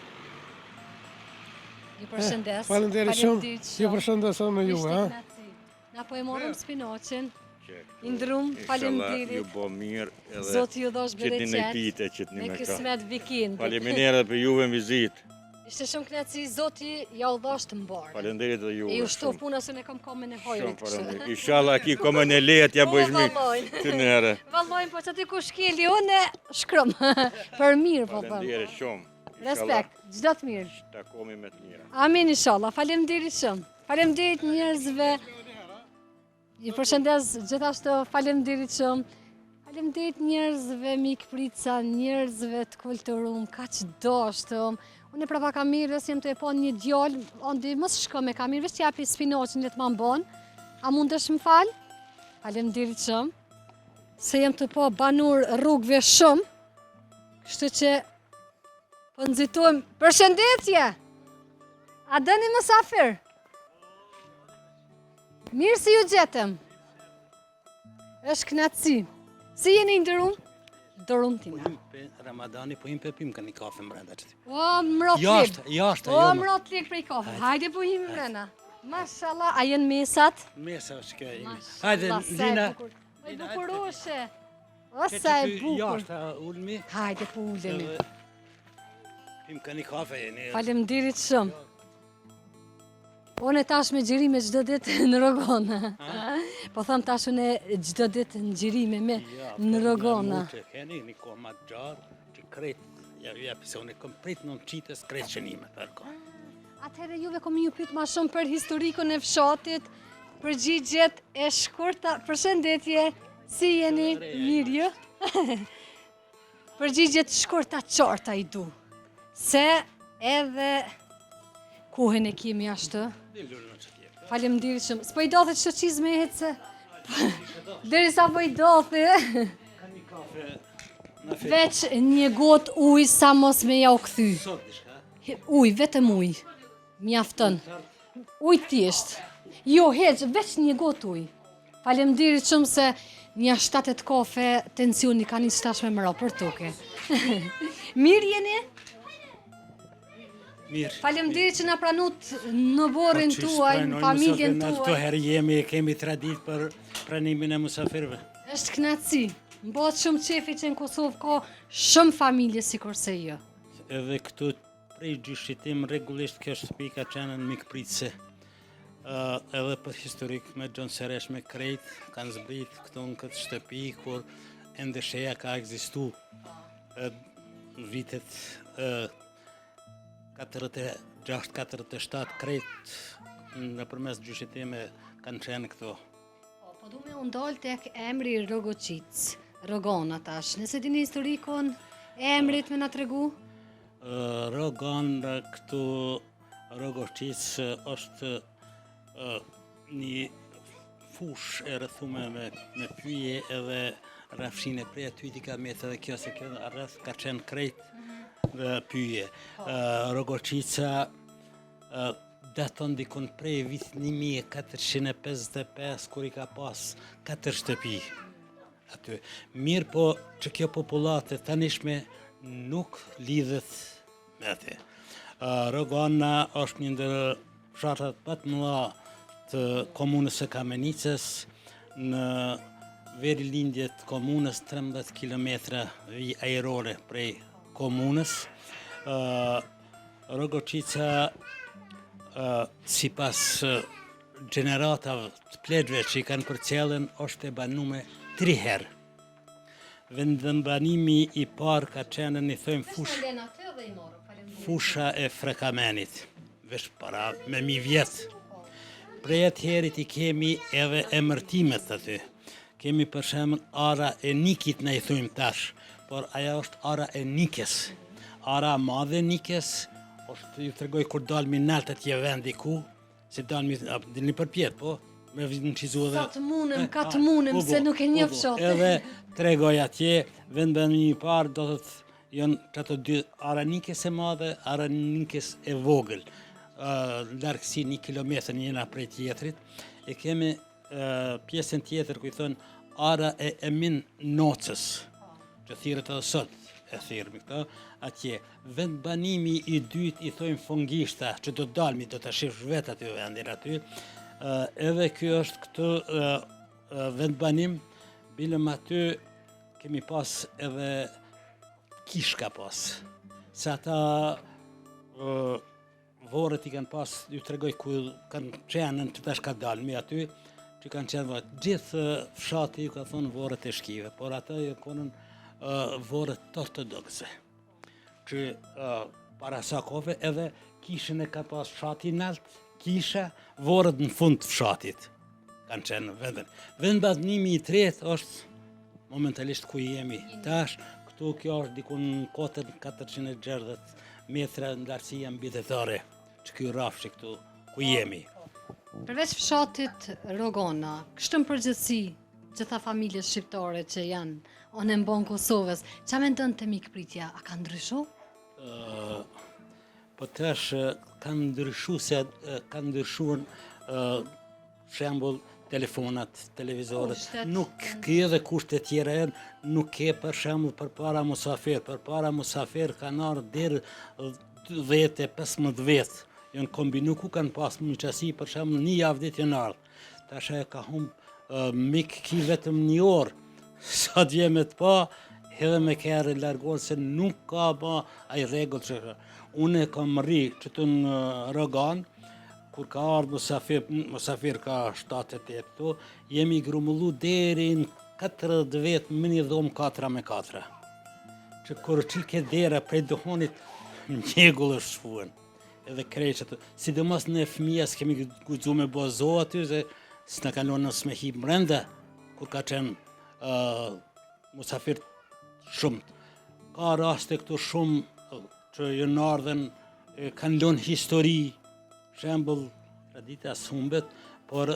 Ju përshëndes. Faleminderit shumë. Ju përshëndes edhe me juve, ha. Na po e morëm spinaqin. I ndrum, faleminderit. Ju bo mirë edhe Zoti ju dhashtë bereqet. Qitni në pite, qitni me Me kësmet vikend. Faleminderit për juve në vizitë. Ishte shumë kënaqësi, Zoti ja u dhashtë mbarë. Faleminderit edhe juve. E ju shtoftë puna se ne kam komën e hajrit. Shumë faleminderit. Inshallah ki komën e lehtë ja po, bësh mirë. Të nërë. Vallojnë, po që aty ku shkeli unë shkrum. Për mirë po them. Faleminderit shumë. Respekt, çdo të mirë. Takomi me të mira. Amin inshallah. Faleminderit shumë. Faleminderit njerëzve. Ju përshëndes gjithashtu, faleminderit shumë. Faleminderit njerëzve mikpritsa, njerëzve të kulturum, kaq dashtëm. Unë prapa kamerës jem tu e pa një djalë, andi mos shko me kamerë, veç t'japi spinaqin le të ma mbon. A mundesh më fal? Faleminderit shumë. Se jem tu pa banor rrugëve shumë. Kështu që po nxitojmë. Përshëndetje! A dëni mësafir? Mirë se ju gjetëm. Është knaqësi. Si jeni i nderum? Dorun time. Po him Ramadani, po him pe pim ka një kafe mbrenda që ti. O, mrot Jashtë, jashtë, jo. O, mrot lik prej kafe. Hajde po him mbrenda. Mashallah, a jenë mesat? Mesa është kjo imi. Hajde, Lina. Po e bukuroshe. O, sa e bukur. Jashtë, ulmi. Hajde, po ulemi. Pim ka një kafe. Faleminderit shumë. Unë tash me xhirime çdo ditë në Rogona. Po them tash unë çdo ditë në xhirime me ja, po, në Rogona. Në keni një kohë ma të gjatë, që krejt, ja, ja, pse unë kom prit në qitës krejt shënimet, për kohë. Atëherë juve kom ju pyet ma shumë për historikun e fshatit, përgjigjet e shkurta, përshëndetje, si jeni, mirë ju? Përgjigje të shkurta qarta i du. Se edhe kohën e kemi ashtu. Faleminderit shumë. S'po i dothi që qizme e hece. Derisa po i dothi. Veç një gotë ujë sa mos me jau kthy. Ujë, vetëm ujë. Mjafton. Ujë thjesht. Jo, hiç, veç një gotë ujë. Faleminderit shumë se një 7-8 kafe tensioni ka nisë tash me më ra për toke. Mirë jeni? Mirë. Faleminderit që na pranut në oborrin po, tuaj, në familjen tuaj. Çdo herë jemi, kemi traditë për pranimin e musafirëve. Është kënaqësi. M'bohet shumë qefi që në Kosovë ka shumë familje sikurse ju. Edhe këtu Prej gjyshit tim rregullisht kjo shtëpi ka qenë mikpritëse. Edhe për historik me Gjon Seresh me krejt kanë zbrit këtu në këtë shtëpi kur NDSH-ja ka ekzistu vitet 46-47 krejt nëpërmes gjyshit tim kanë qenë këtu. Po, po du me u ndalë tek emri Rogoçicë, Rogona tash. Nëse dini historikun e emrit me na tregu? Rogona këtu Rogoçicë është një fushë e rrethume me, me pyje edhe rrafshine prej aty i ka metë edhe kjo se kjo rreth ka qenë krejt mhm. dhe pyje. Po. Rogoçica Daton dikun prej vitit 1455 kur i ka pas katër shtëpi aty. Mirëpo që kjo popullatë e tanishme nuk lidhet me atë. Rogona është një ndër fshatrat më të mëdha të komunës së Kamenicës në verilindje të komunës 13 km vijë ajrore prej komunës. Rogoçica sipas gjeneratave të pleqve që i kanë përcjellën është e banume tri herë. Vendbanimi i parë ka qenë i thojmë fush, fusha e Frekamenit, veç para me mi vjet. Prej atëherit i kemi edhe emërtimet aty. Kemi për shembull ara e Nikit na i thujmë tash, por ajo është ara e Nikes. Ara e madhe e Nikes, është ju tregoj kur dalmi nalt atje vendi ku, se dalmi dilni përpjetë, po, me në qizu edhe... Sa të munem, ka të munem, se nuk e njoh fshatin. Edhe tregoj atje, vendbanimi i parë, do të janë që ato dy ara Nikes e madhe, ara Nikes e vogël. Largësi një kilometër njëna prej tjetrit, e kemi pjesën tjetër ku i thonë ara e Emin Nocës, që thirret edhe sot, e thirrmi këto, atje, vendbanimi i dytë i thojnë Fongishta, që do të dalmi, do të shifsh vetë aty vendin aty, edhe ky është këtu vendbanim, bilem aty kemi pas edhe kishë ka pas, se ata Vorret i kanë pas, ju tregoj ku kanë qenë që tash ka dalë mi aty, që kanë qenë vorret. Gjithë fshati ju ka thonë vorret e shkive, por ato janë konën vorret ortodokse. Që para sa kohëve edhe kishën e ka pas fshati nalt, kisha, vorret në fund të fshatit kanë qenë vendën. Vendbanimi i tretë është. Momentalisht ku jemi tash, këtu kjo është diku në 460 metra në lartësia mbidetare, që kjo rrafshi këtu ku jemi. Përveç fshatit Rogona, kështu në përgjithësi, gjitha familjet shqiptare që janë anembanë Kosovës, ça mendon te mikpritja, a ka ndryshu? Po tash kanë ndryshu se kanë ndryshuar shembull telefonat, televizorët, nuk ke edhe kushte tjera janë, nuk ke për shembull përpara musafir, përpara musafir kanë ardhë deri 10 e 15 vetë, janë kombinu ku kanë pas miqësi, për shembull një javë ditë janë ardhë. Tash e ka humb mik ki vetëm një orë, sa dje me të pa, edhe me kërë largohen se nuk ka ba ai rregull që unë e kam rri qëtu në Roganë, kur ka ardhë musafir, musafir ka 7-8 këtu, jemi grumullu deri në 40 vetë me një dhomë 4 me 4. Që kur çilke dera prej duhonit, mjegull është shfuen. Edhe krejt që të, sidomos ne fëmija s'kemi guxu me bo zo aty, se s'na kanë lënë as me hip mrenda, kur ka qenë uh, musafir shumë. Ka raste këtu shumë që janë ardhën, kanë lënë histori, shembull, tradita s'humbet, por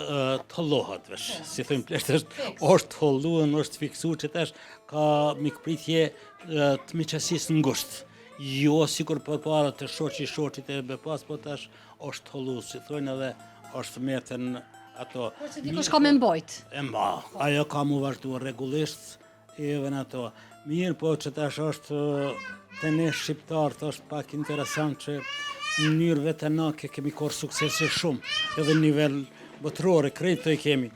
thollohet vesh, po. si thojnë pleqt është, është tholluar, është fiksu që tash ka mikpritje të miqësisë ngusht. Jo, sikur përpara të shoqi shoqit e be pas, po tash është thollu, si thojnë edhe është metën ato. Por që dikush ka me mbojt. E mba, ajo ka mu vazhdu rregullisht, Edhe në ato. Mirë, po që tash është te ne shqiptarët është pak interesant që në mënyrë vetanake kemi korrë suksese shumë, edhe në nivel botërore, krejt të i kemi.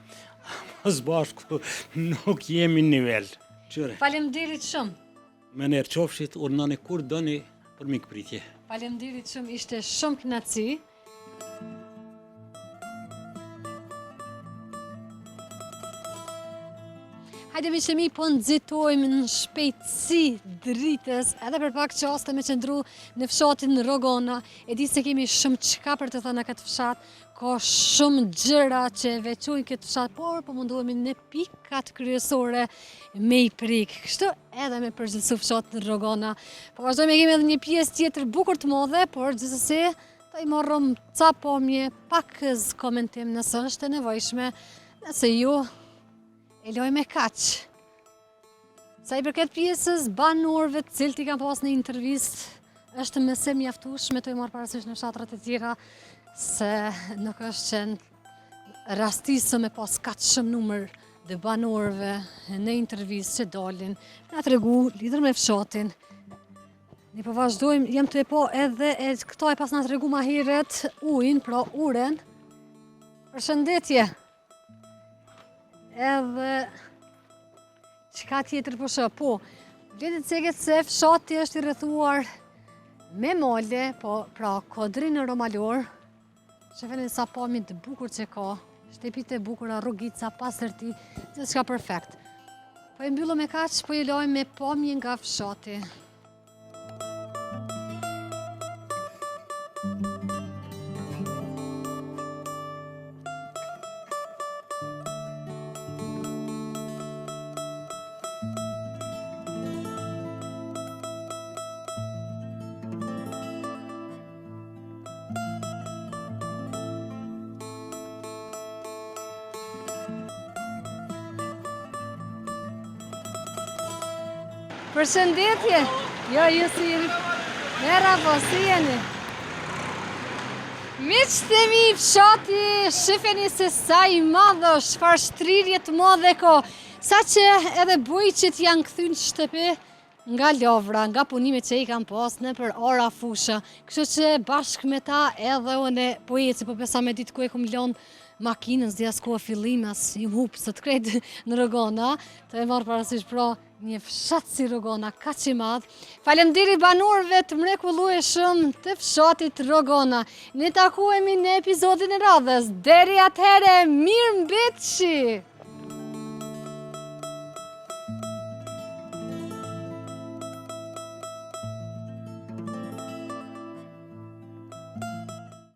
Ama së bashku nuk jemi në nivel. Qyre. Faleminderit shumë. Me nder qofshit, urdhnoni kur doni për mikpritje. Faleminderit shumë, ishte shumë kënaqësi. Hajde miqtë e mi, po nxitojmë në shpejtësi dritës, edhe për pak çaste me qëndru në fshatin Rogona. E di se kemi shumë çka për të thënë në këtë fshat, ka shumë gjëra që e veçojnë këtë fshat, por po mundohemi në pikat kryesore me i prek. Kështu edhe me përgjithësu fshatin Rogona. Po vazhdojmë e kemi edhe një pjesë tjetër bukur të madhe, por gjithsesi Do i marrëm ca pamje, pakëz komentim nëse është e nevojshme, nëse jo, e lojmë me kaq. Sa i përket pjesës banorëve të cilët i kam pas në intervistë, është më se mjaftueshme tu i marrë parasysh në fshatrat e tjera, se nuk është qenë rastisë me pas kaq shumë numër të banorëve në intervistë që dalin, na tregu lidhur me fshatin, Ne po vazhdojmë, jem tu e pa edhe e këta e pasna tregu ma herët ujin, pra uren. Përshëndetje. Edhe çka tjetër po shoh, po, vlen të ceket se fshati është i rrethuar me male, po pra kodrino-malor, Shifeni sa pamje të bukur që ka, shtëpitë e bukura, rrugica, pastërti, gjithçka perfekt. Po e mbyllim me kaq, po ju lojmë me pamje nga fshati. Përshëndetje! Jo, ju si jeni... Merhaba, si jeni? Miqtë e mi, fshati, shifeni se sa i madh është, çfarë shtrirje të madhe ka, sa që edhe bujqit janë kthy në shtëpi, nga lavra, nga punimet që i kam pas nëpër ara fusha, kështu që bashkë me ta edhe unë po eci, po besa me ditë ku e kom lonë makinën, s'di as ku e fillim, as jam hup, sot krejt në Rogona, tu e marrë parasysh pra një fshat si Rogona, kaq i madh. Faleminderit banorëve të mrekullueshëm të fshatit Rogona. Ne takohemi në episodin e radhës. Deri atëherë, mirë mbetshi!